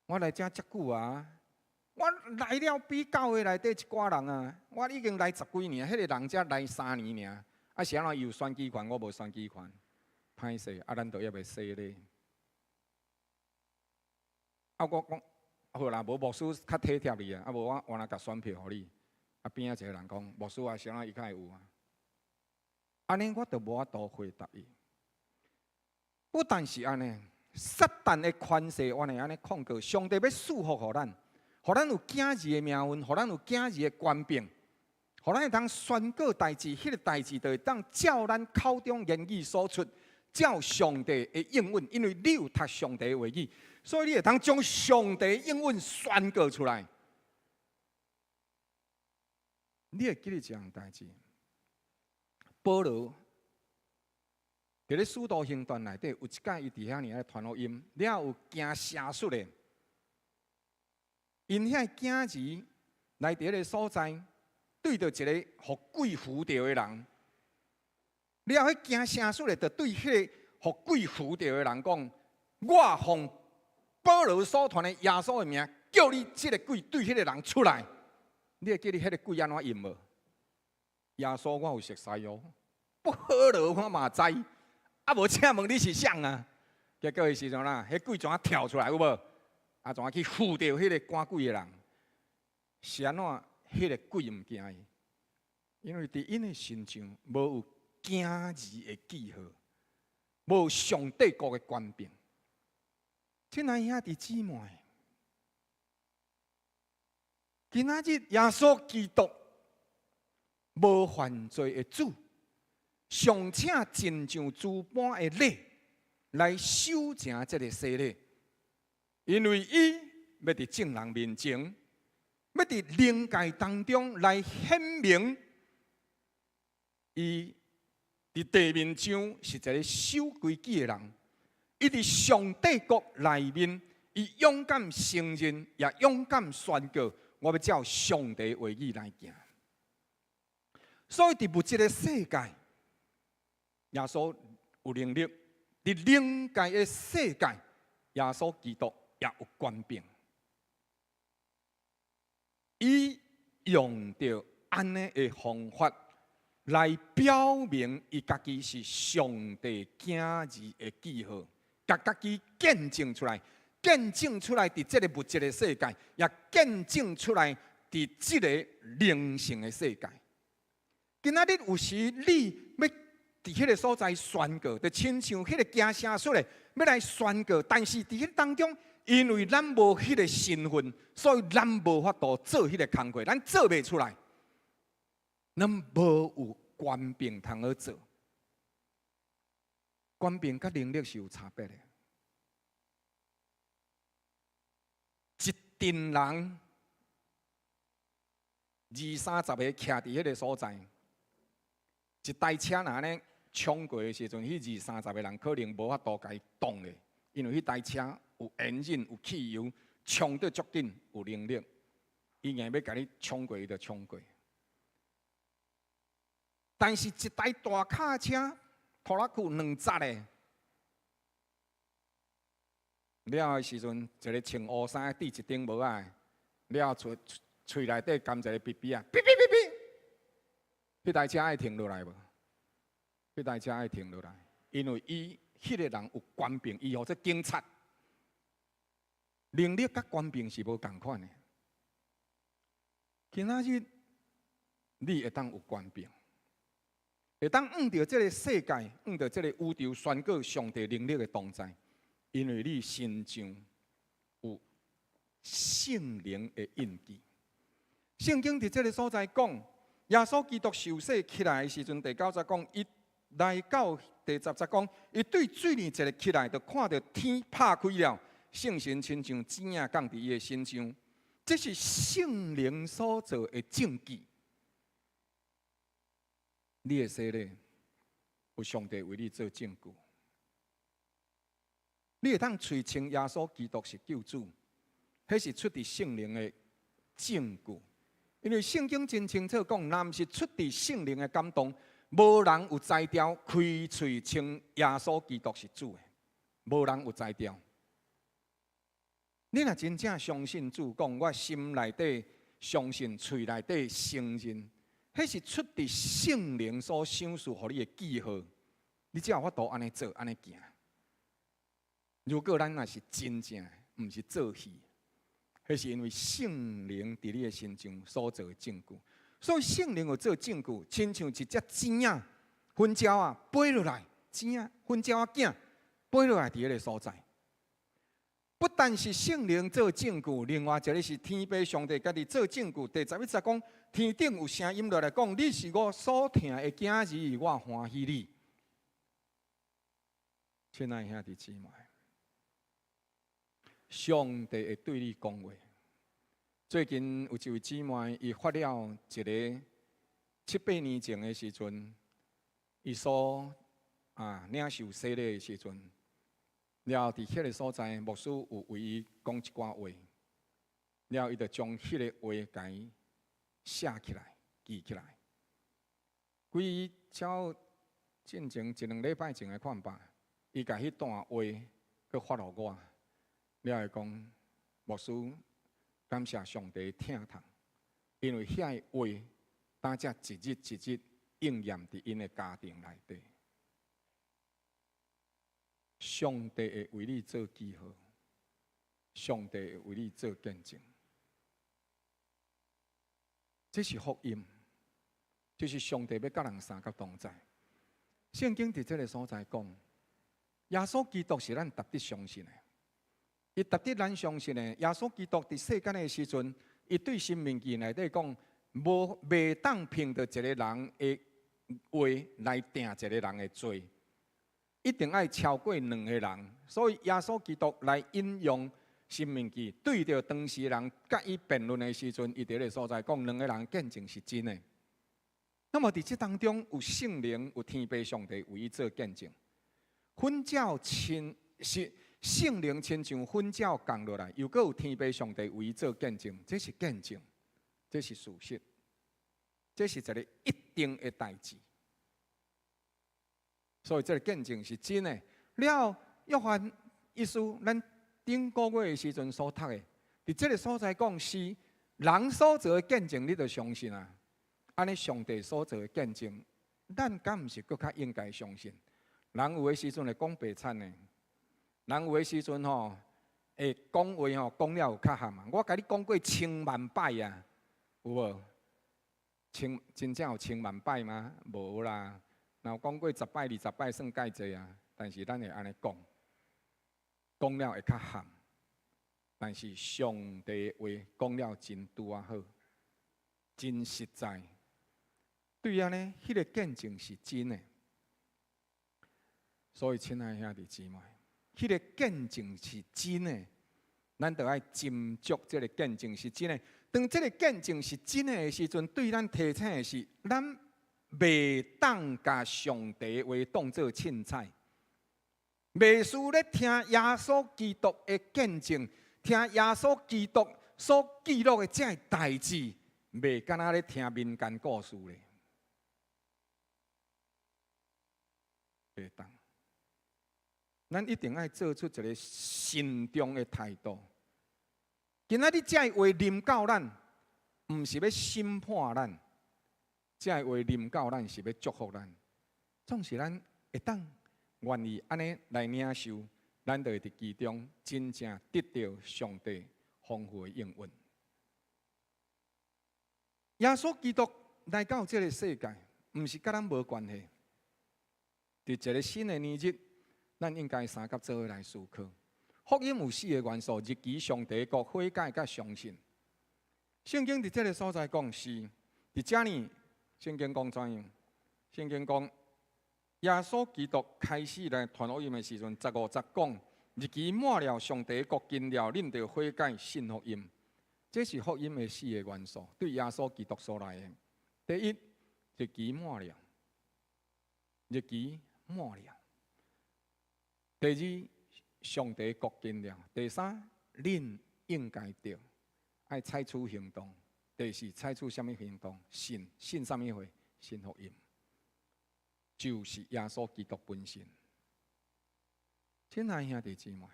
我來遮遮久啊，我來了比教會內底一寡人啊，我已經來十幾年，彼个人才來3年爾，啊是按怎伊有選舉權，我無選舉權，歹勢，啊咱都猶未洗禮。啊我講好啦，無牧師較體貼你啊，啊無我原來共選票予你。啊邊仔一個人講，牧師啊，是按怎伊較會有啊？按呢我就無法度回答伊。不但是按呢，撒旦的權勢原來按呢控告，上帝欲賜福予咱，予咱有囝兒的名分，予咱有囝兒的權柄，予咱會當宣告代誌，彼个代誌就會當照咱口中言語所出，照上帝的應允，因為你有讀上帝的話語，所以你會當將上帝應允宣告出來。你會記得一項代誌，保羅佇咧使徒行傳內底有一擺，伊佇遐爾咧傳福音，了有行邪術的，𪜶遐囝兒來佇彼个所在，對著一個予鬼附著的人，了彼行邪術的，就對彼个予鬼附著的人講：我奉保羅所傳的耶穌的名，叫你這个鬼對彼个人出來。你會記得彼个鬼按怎應無？耶穌我有熟似哦，保羅我嘛知。啊，無請問你是誰啊？結果彼時陣啦，彼鬼怎啊跳出來有無？啊，怎啊去附著彼个趕鬼的人？是按怎？彼个鬼毋驚伊，因為佇𪜶的身上無有囝兒的記號，無上帝國的權柄。親愛兄弟姊妹，今仔日耶穌基督無犯罪的主，尚且盡上諸般的禮來守成這个洗禮，因為伊欲佇眾人面前，欲佇靈界當中來顯明，伊佇地面上是一个守規矩的人。伊佇上帝國內面，伊勇敢承認，也勇敢宣告：我欲照上帝話語來行。所以佇物質的世界，耶穌有能力；佇靈界的世界，耶穌基督也有權柄。伊用著按呢的方法來表明，伊家己是上帝囝兒的記號，共家己見證出來，見證出來佇這个物質的世界，也見證出來佇這个靈性的世界。今仔日有時你欲佇彼个所在宣告，就親像彼个行邪術的欲來宣告，但是佇彼當中，因為咱無彼个身份，所以咱無法度做彼个工課，咱做袂出來。咱無有權柄通好做。權柄佮能力是有差別的。一陣人二三十個徛佇彼个所在，一台車若按呢衝過的時陣，彼二三十個人可能無法度共伊擋咧，因為彼台車有引擎、有汽油，衝得足緊，有能力，伊硬欲共你衝過，伊就衝過。但是，一台大卡車拖拉庫兩節的，了的時陣，一个穿烏衫戴一頂帽仔，了喙喙內底含一个嗶嗶仔，嗶嗶嗶嗶，彼台車愛停落來無？彼台車愛停落來，因為伊彼个人有權柄，伊號做警察，能力佮權柄是無仝款的。今仔日你會當有權柄，會當向著這个世界，向著這个宇宙宣告上帝能力的同在，因為你身上有聖靈的印記。聖經佇這个所在講，耶穌基督受洗起來的時陣，第九節講，伊來到第十節講，伊對水裡一个起來，就看著天拍開了，聖神親像雞仔降佇伊的身上，這是聖靈所做的證據。你的洗禮有上帝為你做證據，你會當喙稱耶穌基督是救主，彼是出佇聖靈的證據。因為聖經真清楚講，若毋是出佇聖靈的感動，無人有才調開喙稱耶穌基督是主的，無人有才調。你若真正相信主，講我心內底相信，喙內底承認，彼是出佇聖靈所賞賜予你的記號，你才有法度按呢做，按呢行。如果咱若是真正，毋是做戲，彼是因為聖靈佇你的身上所做的證據。所以聖靈有做證據，親像一隻雞仔、粉鳥仔飛落來，雞仔、粉鳥仔囝飛落來佇彼个所在。不但是聖靈做證據，另外一个是天父上帝家己做證據。第十一節講，天頂有聲音落來講：你是我所疼的囝兒，我歡喜你。親愛兄弟姊妹，上帝會對你講話。最近有一位姊妹，伊發了一个七八年前的時陣，伊所領受洗禮的時陣。了後，佇彼个所在，牧師有為伊講一寡話，了後伊就將彼个話共伊寫起來、記起來。幾早進前一兩禮拜前的看吧，伊共彼段話閣發予我，了後伊講，牧師感謝上帝疼痛，因為遐个話當才一日一日應驗佇𪜶的家庭內底。上帝會為你做記號，上帝會為你做見證，這是福音，就是上帝欲佮人相佮同在。聖經佇這个所在講，耶穌基督是咱值得相信的，伊值得咱相信的。耶穌基督佇世間的時陣，伊對申命記內底講，無袂當憑著一個人的話來定一個人的罪。一定愛超過兩个人，所以耶穌基督來引用申命記，對著當時人佮伊辯論的時陣，伊佇彼个所在講兩个人見證是真的。那麼佇這當中有聖靈、有天父上帝為伊做見證，粉鳥親是聖靈親像粉鳥降落來，又閣有天父上帝為伊做見證，這是見證，這是事實，這是一个一定的代誌。所以這个見證是真的。了後，約翰一書，咱頂個月的時陣所讀的，佇這个所在講是人所做的見證，你就相信啊？按呢，上帝所做的見證，咱敢毋是閣較應該相信？人有的時陣會講白賊的，人有的時陣吼會講話吼講了有較含啊。我共你講過千萬擺啊，有無？千真正有千萬擺嗎？無啦。若有講過十擺、二十擺算蓋濟啊，但是咱會按呢講，講了會較含。但是上帝話講了真拄仔好，真實在。對按呢，彼個見證是真的。所以，親愛兄弟姊妹，彼個見證是真的，咱著愛斟酌這個見證是真的。當這個見證是真的的時陣，對咱提醒的是，咱袂當共上帝話當做凊彩，袂輸咧聽耶穌基督的見證，聽耶穌基督所記錄的這个代誌，袂敢若咧聽民間故事咧，袂當。咱一定愛做出一个慎重的態度。今仔日這个話臨到咱，毋是欲審判咱，這个話臨到咱是欲祝福咱。總是咱會當願意按呢來領受，咱就會佇其中真正得著上帝豐富的應允。耶穌基督來到這个世界，毋是佮咱無關係。佇一个新的年日，咱應該三佮做伙來思考。福音有四个元素：日期、上帝國、悔改、佮相信。聖經佇這个所在講是佇遮呢？聖經講怎樣？聖經講耶穌基督開始來傳福音的時陣，15節講日期滿了，上帝國近了，恁著悔改信福音。這是福音的四个元素，對耶穌基督所來的。第一，日期滿了，日期滿了。第二，上帝國近了。第三，恁應該著愛採取行動。第四，採取啥物行動？信，信啥物貨？信福音，就是耶穌基督本身。親愛兄弟姊妹，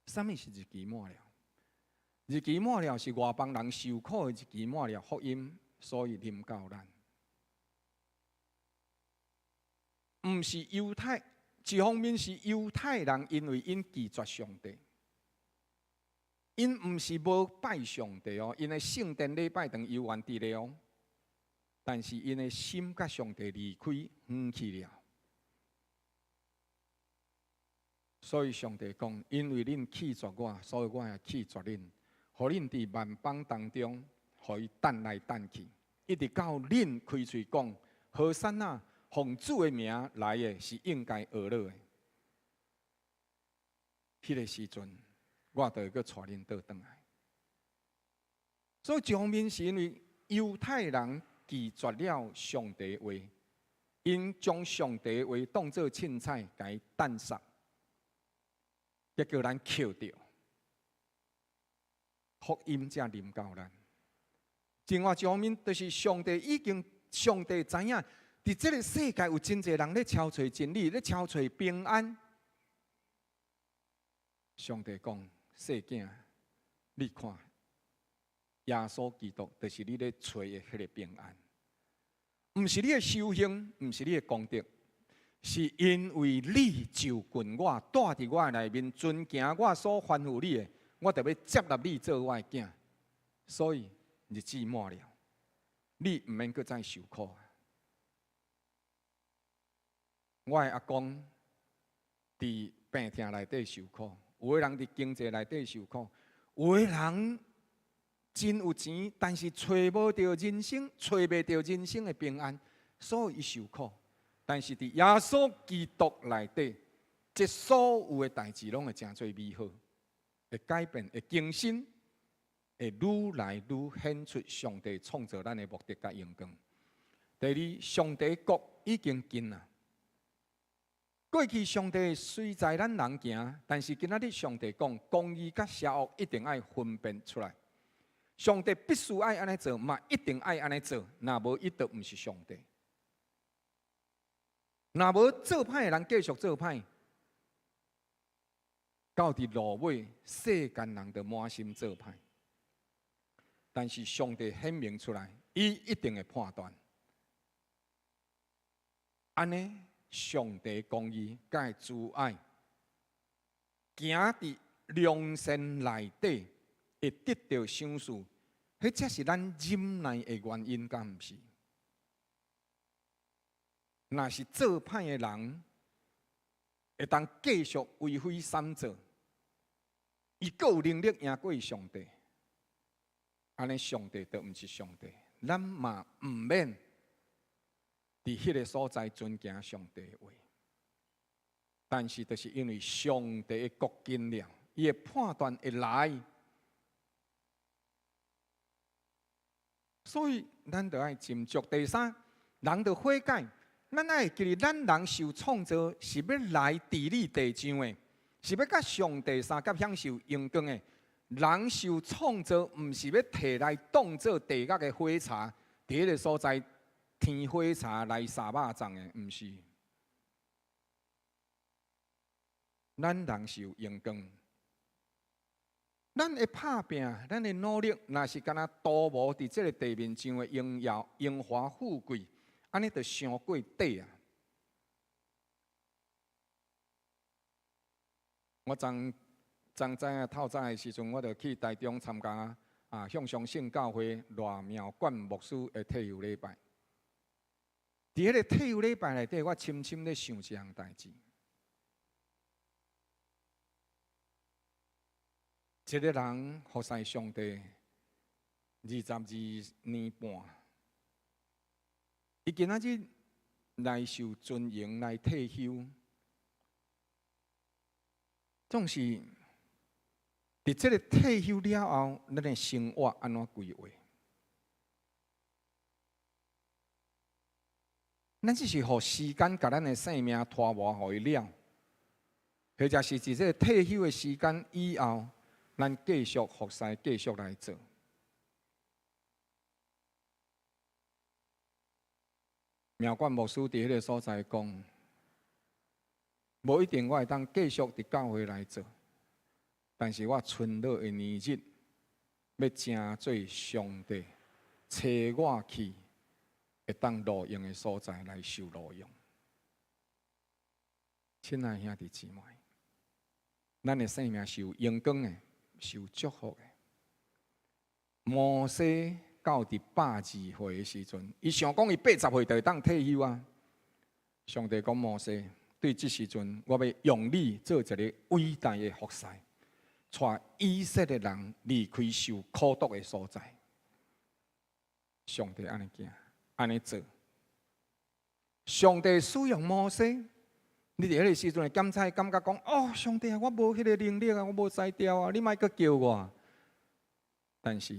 啥物是日期滿了？日期滿了是外邦人受苦的日期滿了，福音所以臨到咱，毋是猶太。一方面是猶太人，因為𪜶拒絕上帝，𪜶毋是無拜上帝哦，𪜶的聖殿禮拜堂猶原佇咧哦，但是𪜶的心佮上帝離開遠去了，所以上帝講：因為恁棄絕我，所以我也棄絕恁，予恁佇萬邦當中，予伊擲來擲去，一直到恁開喙講和散那。奉主的名來的是應該呵咾的。彼个時陣，我就會閣帶恁倒轉來。所以一方面是因為猶太人拒絕了上帝話，𪜶將上帝話當做凊彩，共伊擲殺，結果咱抾著福音才臨到咱。另外一方面，就是上帝已經，上帝知影。佇這个世界有真濟人咧敲揣真理，咧敲揣平安。上帝講：細囝，你看，耶穌基督就是你咧揣的彼个平安，毋是你的修行，毋是你的功德，是因為你就近我，住佇我內面，遵行我所吩咐你的，我就欲接納你做我的囝。所以日子滿了，你毋免閣再受苦。我的阿公佇病痛內底受苦，有的人佇經濟內底受苦，有的人真有錢，但是揣無著人生，揣袂著人生的平安，所以伊受苦。但是佇耶穌基督內底，這所有的代誌攏會成做美好，會改變，會更新，會愈來愈顯出上帝創造咱的目的佮榮光。第二，上帝國已經近啊！過去上帝雖在咱人行，但是今仔日上帝講，公義佮邪惡一定愛分辨出來。上帝必須愛按呢做，嘛一定愛按呢做，若無伊就毋是上帝。若無做歹的人繼續做歹，到佇落尾，世間人就滿心做歹。但是上帝顯明出來，伊一定會判斷。按呢，上帝公義佮慈愛，行佇良善內底，會得著賞賜，彼才是咱忍耐的原因，敢毋是？若是做歹的人，會當繼續為非三做，伊閣有能力贏過上帝，按呢上帝就毋是上帝，咱嘛毋免佇彼个所在遵行上帝的話。但是，就是因為上帝的國近了，伊的判斷會來，所以咱就愛斟酌。第三，人著悔改，咱愛會記得，咱人受創造是欲來治理地上的，是欲佮上帝相佮享受榮光的。人受創造，毋是欲提來當做地獄的火柴，佇彼个所在添火柴來燒肉粽的，毋是。咱人是有榮光，咱的拍拚，咱的努力，若是干焦徒無佇這个地面上的榮耀、榮華富貴，按呢就傷過短啊！我昨昨早啊透早的時陣，我就去台中參加啊向上聖教會賴妙冠牧師的退休禮拜。佇彼个退休禮拜內底，我深深咧想一項代誌。一个人服侍上帝22年半，伊今仔日來受尊榮來退休，總是佇這个退休了後，咱的生活按怎規劃？咱只是予時間共咱的性命拖磨，予伊了，或者是佇這个退休的時間以後，咱繼續服侍，繼續來做。妙觀牧師佇彼个所在講，無一定我會當繼續佇教會來做，但是我賰老的年日，欲成做上帝差我去會當路用的所在來受路用。親愛兄弟姊妹，咱的生命是有榮光的，是有祝福的。摩西到佇120歲的時陣，伊想講伊80歲就會當退休啊。上帝講摩西，對這時陣，我欲用你做一个偉大的服侍，帶以色列人離開受苦毒的所在。上帝按呢行，按呢做。上帝使用摩西，你佇彼个時陣會感慨，感覺講：哦，上帝啊，我無彼个能力啊，我無才調啊，你莫閣叫我。但是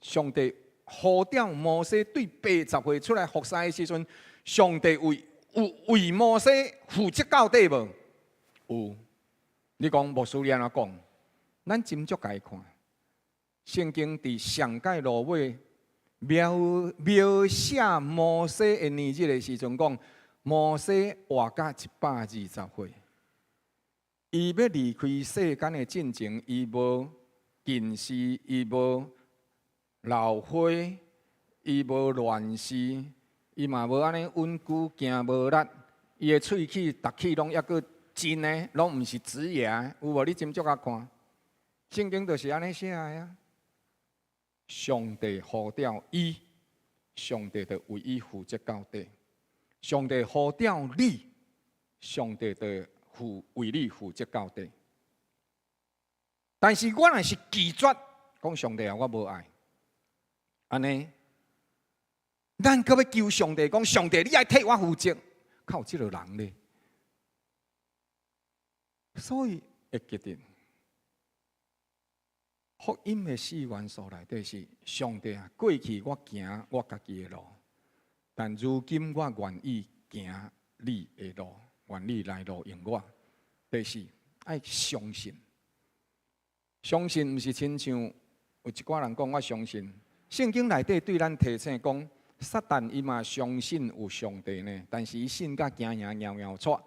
上帝呼召摩西對80歲出來服侍的時陣，上帝為有為摩西負責到底無？有。你講牧師你按怎講？咱斟酌共伊看，聖經佇上蓋落尾描描寫摩西的年日的時陣，講摩西活到120歲，伊欲離開世間的進前，伊無近視，伊無老花，伊無亂視，伊嘛無按呢穩久行無力，伊的喙齒、逐齒攏猶閣真的，攏毋是植牙，有無？你斟酌共看，聖經就是按呢寫的啊。上帝呼召伊，上帝就為伊負責到底；上帝呼召你，上帝就負為你負責到底。但是我若是拒絕，講上帝啊，我無愛，按呢，咱閣欲求上帝講，上帝你愛替我負責，較有這个人咧。所以會記得福音的四元素內底是上帝啊，過去我行我家己的路，但如今我願意行你的路，願你來路用我。第四，愛相信，相信毋是親像有一寡人講我相信，聖經內底對咱提醒講，撒旦伊嘛相信有上帝呢，但是伊信甲驚贏搖搖掣。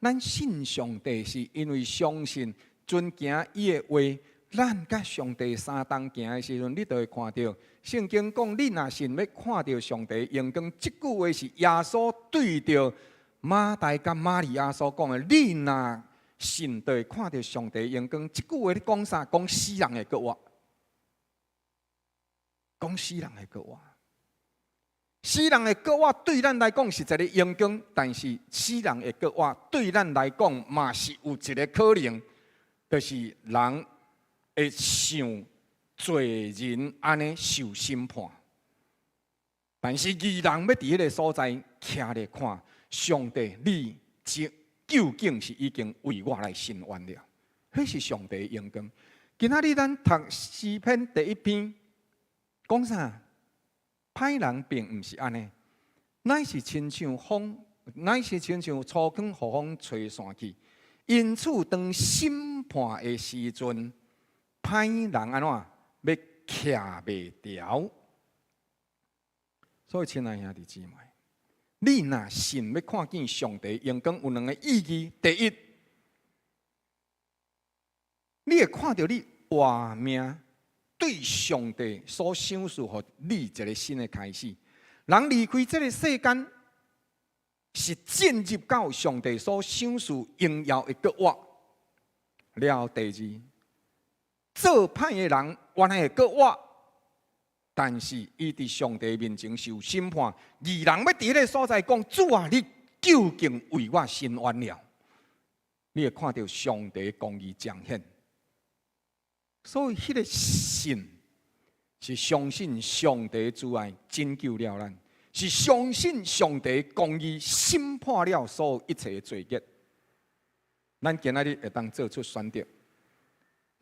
咱信上帝是因為相信遵行伊的話。咱佮上帝相同行的時陣，你就會看著聖經講，你若信欲看著上帝榮光，這句話是耶穌對著馬大佮瑪利亞所講的。你若信，就會看著上帝榮光。這句話咧講啥？講死人會閣活，講死人會閣活。死人會閣活對咱來講是一个榮光，但是死人會閣活對咱來講嘛是有一个可能，就是人會像罪人按呢受審判。但是義人欲佇彼个所在徛咧看，上帝，你究竟是已經為我來伸冤了？彼是上帝的榮光。今仔日咱讀詩篇第一篇，講啥？歹人並毋是按呢，乃是親像風，乃是親像粗糠予風吹散去。因此，當審判的時陣，歹人按怎欲徛袂牢？所以，親愛兄弟姊妹，你若信欲看見上帝榮光，有兩个意義。第一，你會看著你活命對上帝所賞賜予你一个新的開始。人離開這个世間，是進入到上帝所賞賜榮耀的國活。了第二，做歹的人原來會閣活，但是伊佇上帝面前受審判。義人欲佇彼个所在講：主啊，你究竟為我伸冤了？你會看著上帝公義彰顯。所以，彼个信是相信上帝慈愛拯救了咱，是相信上帝公義審判了所有一切的罪孽。咱今仔日會當做出選擇。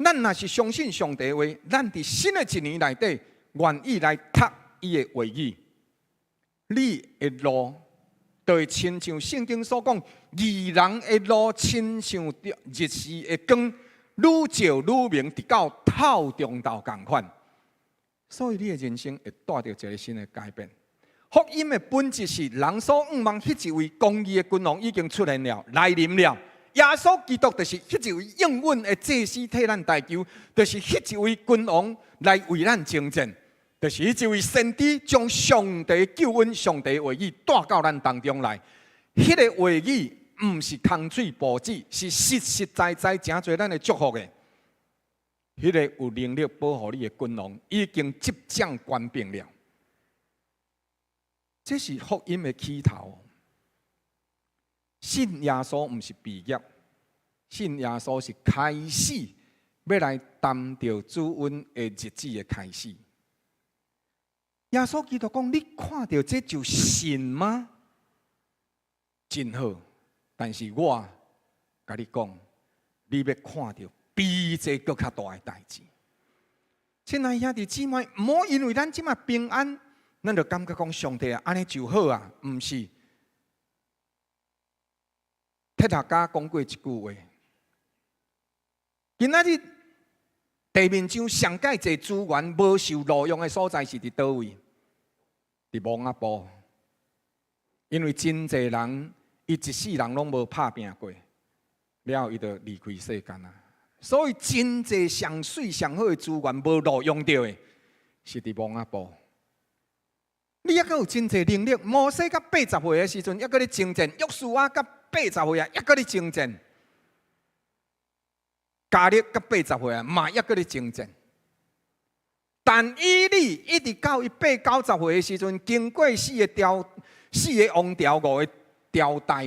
咱若是相信上帝的話，咱佇新的一年內底願意來讀伊的話語，你的路就會親像聖經所講，義人的路親像日時的光，愈照愈明，直到透中晝仝款。所以你的人生會帶著一个新的改變。福音的本質是人所向望，彼一位公義的君王已經出現了，來臨了。耶穌基督就是彼一位應允的祭司替咱代求，就是彼一位君王來為咱征戰，就是彼一位先知將上帝救恩、上帝話語帶到咱當中來。彼个話語毋是空喙布子，是實實在在成做咱的祝福的。彼个有能力保護你的君王已經執掌權柄了。這是福音的起頭。信耶穌毋是畢業，信耶穌是開始，欲來擔著主恩的日子的開始。耶穌基督講：你看著這就信嗎？真好，但是我共你講，你欲看著比這閣較大的代誌。親愛兄弟姊妹，毋好因為咱這馬平安，咱就感覺講上帝啊，按呢就好啊，毋是。哲學家講過一句話：今仔日地面上上蓋濟資源無受利用的所在是佇佗位？佇墓仔埔。因為真濟人，伊一世人攏無拍拚過，了後伊就離開世間啊。所以真濟上媠上好的資源無利用著的，是佇墓仔埔。你猶閣有真濟能力，摩西佮80歲的時陣，猶閣咧征戰；約書亞佮80歲啊，猶閣咧征戰；迦勒佮80歲啊，嘛猶閣咧征戰。但以理一直到伊八九十歲的時陣，經過四个王朝五个朝代，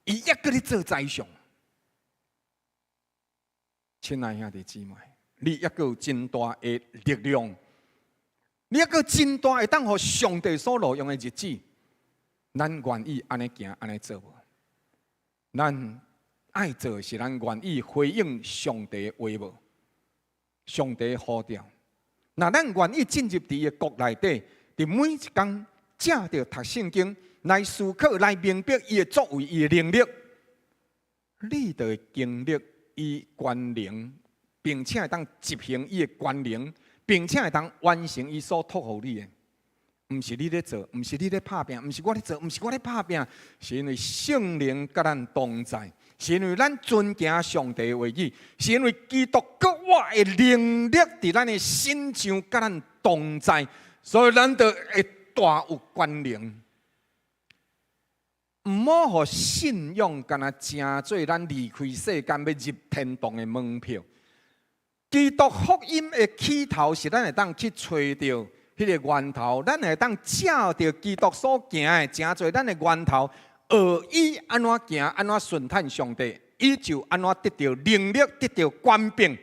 伊猶閣咧做宰相。親愛兄弟姊妹，你猶閣有真大的力量，你猶閣真大會當予上帝所利用的日子，咱願意按呢行，按呢做無？咱愛做的是咱願意回應上帝的話無？上帝的呼召，若咱願意進入佇伊的國內底，佇每一工藉著讀聖經來思考、來明白伊的作為、伊的能力，你就會經歷伊權能，並且會當執行伊的權能，並且會當完成伊所託予你的。毋是你咧做，毋是你咧拍拚，毋是我咧做，毋是我咧拍拚，是因為聖靈佮咱同在，是因為咱遵行上帝的話語，是因為基督閣活的能力佇咱的身上佮咱同在，所以咱就會大有權能。毋好予信仰干焦成做咱離開世間欲入天堂的門票。基督福音的起頭是咱會當去揣著彼个源頭，咱會當照著基督所行的，成做咱的源頭，學伊按怎行，按怎順趁上帝，伊就按怎得著能力，得著權柄，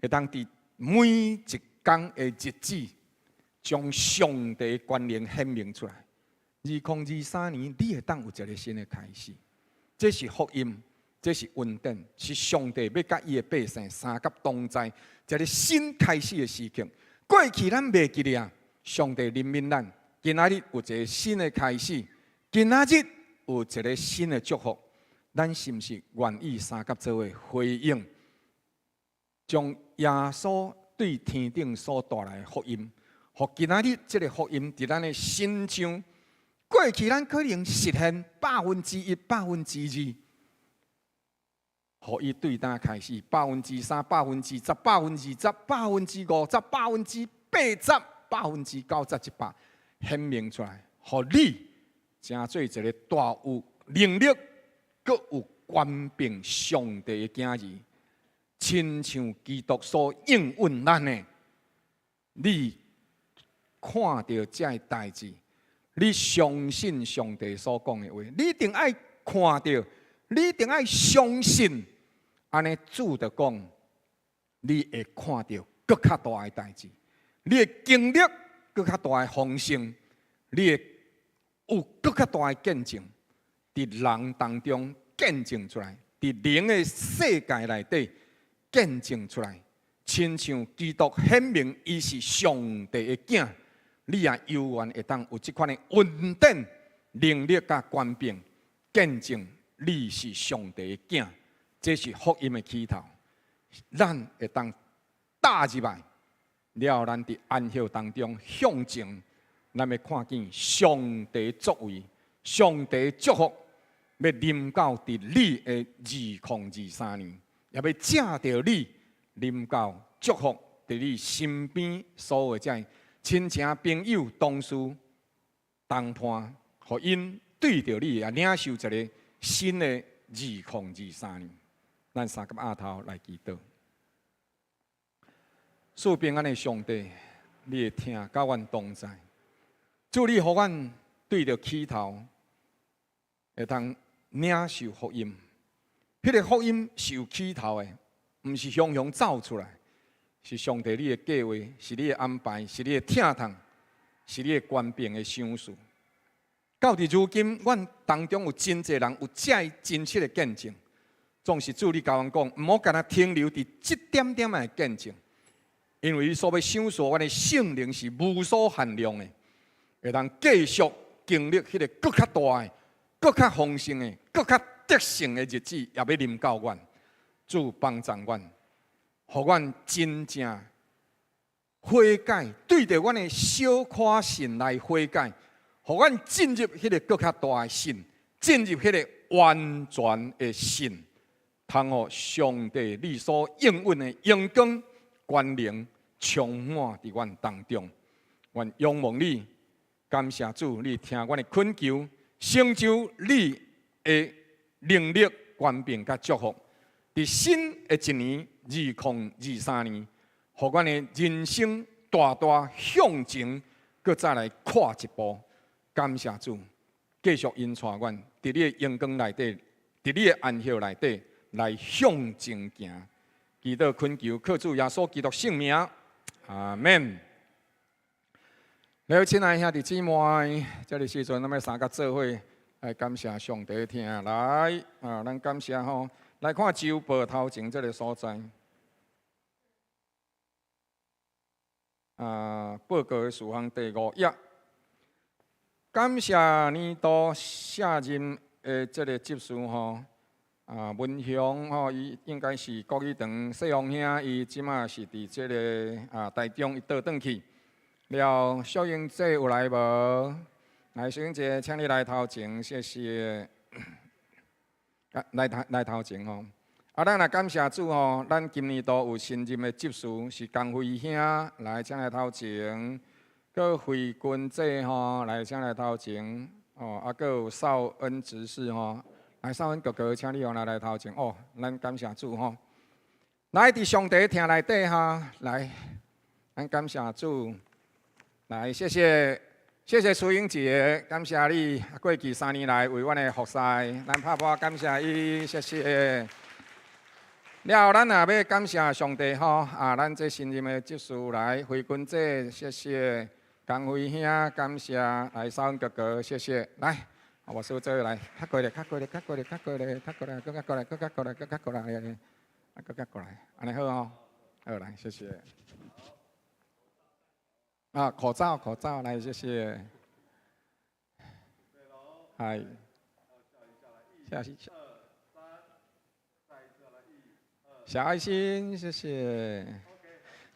會當佇每一工的日子，將上帝權能顯明出來。2023年，你會當有一个新的開始，這是福音，這是恩典，是上帝欲佮伊的百姓相佮同在，一个新開始的時刻。過去咱袂記得啊，上帝憐憫咱，今仔日有一个新的開始，今仔日有一个新的祝福，咱是毋是願意相佮做伙回應，將耶穌對天頂所帶來的福音，予今仔日這个福音佇咱的身上。過去咱可能實現1%、2%，予伊對今開始3%、10%、20%、50%、80%、90%、100，顯明出來，予你成做一个大有能力、閣有權柄上帝的囝兒，親像基督所應允咱的，你看著這个代誌，你相信上帝所講的話，你一定愛看著，你一定愛相信。按呢主就講，你會看著閣較大的代誌，你會經歷閣較大的豐盛，你會有閣較大的見證，佇人當中見證出來，佇靈的世界內底見證出來，親像基督顯明伊是上帝的囝。你也猶原會當有這款的恩典、能力佮權柄，見證你是上帝的囝，這是福音的起頭。咱會當踏入來，了後咱佇安息當中向前，咱欲看見上帝作為、上帝祝福，欲臨到佇你的2023年，也欲藉著你臨到祝福佇你身邊所有這親情、朋友、同事、同伴，予𪜶對著你也領受一个新的二零二三年。咱三個額頭來祈禱，賜平安的上帝，你的疼佮阮同在，主你予阮對著起頭，會當領受福音。彼个福音是有起頭的，毋是雄雄走出來。是上帝你的計劃，是你的安排，是你的疼痛，是你的權柄的賞賜。到佇如今，阮當中有真濟人有這个真實的見證，總是主你共阮講，毋好干焦停留佇這點點的見證，因為你所欲賞賜阮的聖靈是無所限量的，會當繼續經歷彼个閣較大的、閣較豐盛的、閣較得勝的日子，也欲臨到阮。主幫助阮。予阮真正悔改，對著阮的小可信來悔改，予阮進入彼个閣較大的信，進入彼个完全的信，通予上帝你所應允的榮光、權能充滿佇阮當中。阮仰望你，感謝主，你聽阮的懇求，成就你的能力、權柄佮祝福。佇新的一年，2023年，予阮的人生大大向前，閣再來跨一步。感謝主，繼續引帶阮佇你的榮光內底，佇你的安息內底來向前行。祈禱懇求，靠主耶穌基督聖名，阿門。來，親愛兄弟姊妹，這个時陣，咱欲相佮做伙來感謝上帝疼。來啊，咱感謝吼，來看周報頭前這个所在。啊，報告的事項第五頁，感謝年度卸任的這个執事吼，啊文雄吼，伊應該是國語堂世宏兄，伊這馬是佇這个啊台中，伊倒轉去。了，淑英姐有來無？來，淑英姐，請你來頭前，謝謝。啊，來頭來頭前吼。啊，咱也感謝主吼，咱今年度有新任的執事是江輝兄，來請來頭前。閣慧君姐吼，來請來頭前。哦，啊，閣有少恩執事吼，來少恩哥哥，請你予來來頭前。哦，咱感謝主吼。來，佇上帝疼內底哈，來，咱感謝主。來，謝謝，謝謝淑英姐，感謝你過去3年來為阮的服侍，咱拍鼓感謝伊，謝謝。了後，咱也欲感謝上帝吼，啊，咱這新任的執事來，慧君姐，謝謝。江辉兄，感謝，來紹恩哥哥，謝謝，來，我收這來，較過來，較過來，較過來，較過來，較過來，閣較過來，閣較過來，閣較過來，啊，閣較過來，按呢好吼，好來，謝謝。啊，口罩，口罩，來，謝謝。係，下一小愛心，謝謝。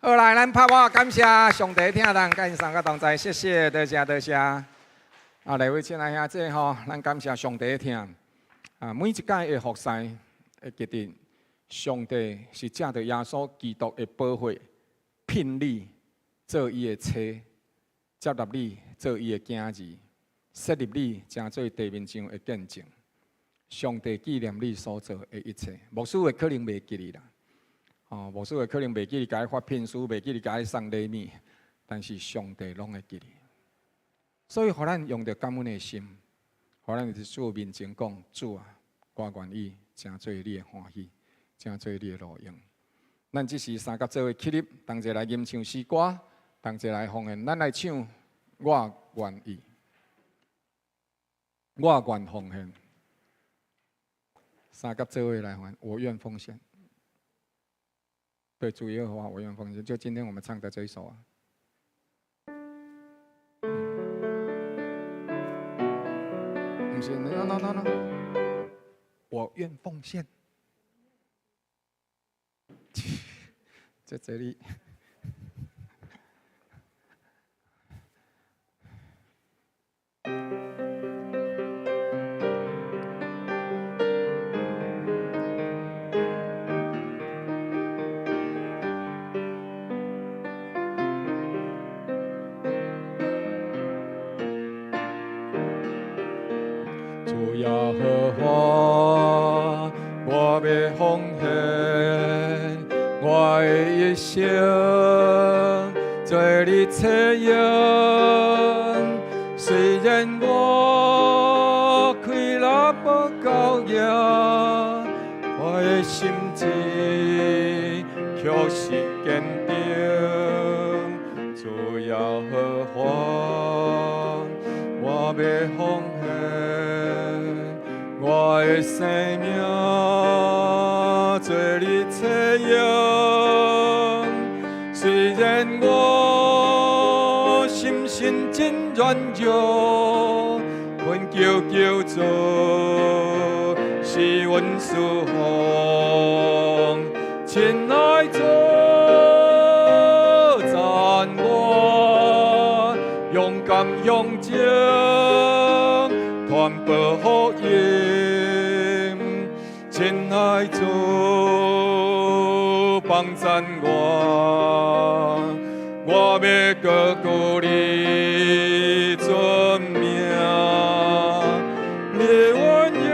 好來，咱拍鼓感謝上帝疼咱，佮𪜶三個同在，謝謝，多謝多謝。啊，來位親愛兄弟吼，咱感謝上帝疼。啊，每一屆的服侍會記得，上帝是藉著耶穌基督的寶血聘你做伊的妻，接納你做伊的囝兒，設立你成做地面上的見證。上帝紀念你所做的一切，牧師會可能袂記得啦。哦，牧師會可能袂記得共伊發聘書，袂記得共伊送禮物，但是上帝攏會記得。所以，予咱用著感恩的心，予咱佇主面前講：主啊，我願意成做你的歡喜，成做你的路用。咱這時三佮做伙起立，同齊來吟唱詩歌，同齊來奉獻。咱來唱：我願意，我願奉獻。三佮做伙來奉獻，我願奉獻。對主耶和華，我願奉獻。就今天我們唱的這一首啊。毋是，no no no no，我願奉獻。在這裡。主耶和華，我欲奉獻我的一生，做你冊用。雖然我氣力無夠強，我的心志卻是堅定。主耶和華，我欲奉獻我的生命，做你冊用。雖然我心神真軟弱，懇求求主賜阮舒服，親愛主讚我，勇敢向前，傳播福音。親愛主幫贊我，我欲高舉你尊名，你溫柔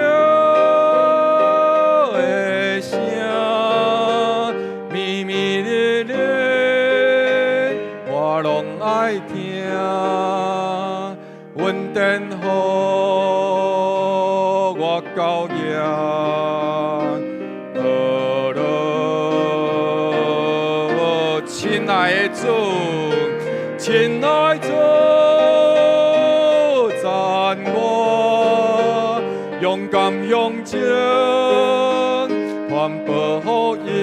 的聲，綿綿密密，我攏愛聽。恩典予我夠強。親愛的主，親愛主，讚我，勇敢向前，傳播福音。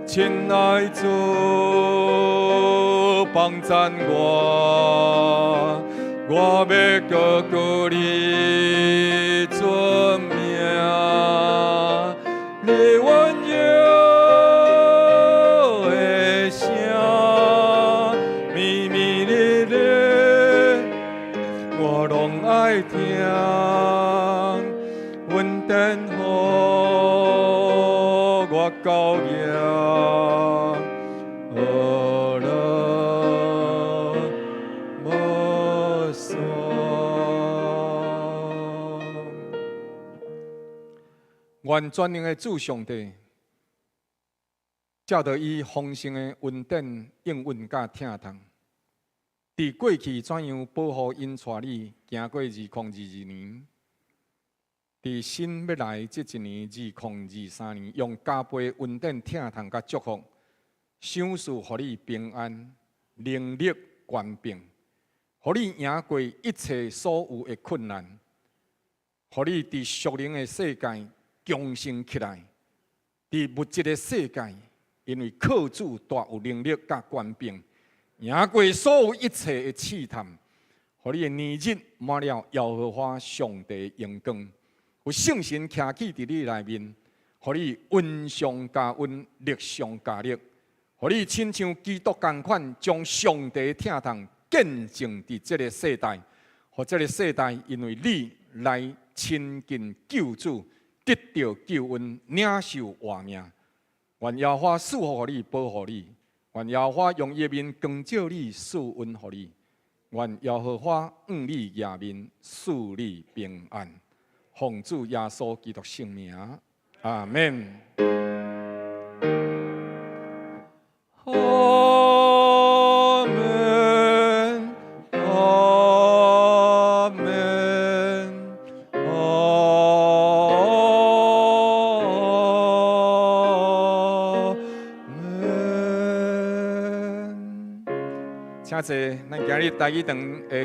親愛主，幫贊我，我欲高舉你尊名，你溫柔的聲，綿綿密密，我攏愛聽。恩典予我夠強。阿羅摩索。願全能的主上帝，照著伊豐盛的恩典應允佮疼痛，佇過去怎樣保護𪜶帶你行過2022年，佇新欲來這一年2023年，用加倍恩典疼痛佮祝福，賞賜予你平安、能力權柄，予你贏過一切所有的困難，予你佇屬靈的世界強盛起來，佇物質的世界，因為靠主大有能力佮權柄，贏過所有一切的試探，予你的年日滿了耶和華上帝榮光，有聖神徛起佇你內面，予你恩上加恩，力上加力，予你親像基督仝款，將上帝疼痛見證佇這个世代，予這个世代因為你來親近救主，得著救恩，領受活命。願耶和華賜福予你，保護你；願耶和華用伊的面光照你，賜恩予你；願耶和華向你仰面，賜你平安。奉主耶穌基督聖名，阿門。阿門，阿門，阿門。請坐，咱今日台語堂的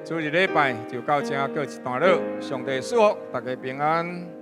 主日禮拜就到這告一段落。上帝賜福，大家平安。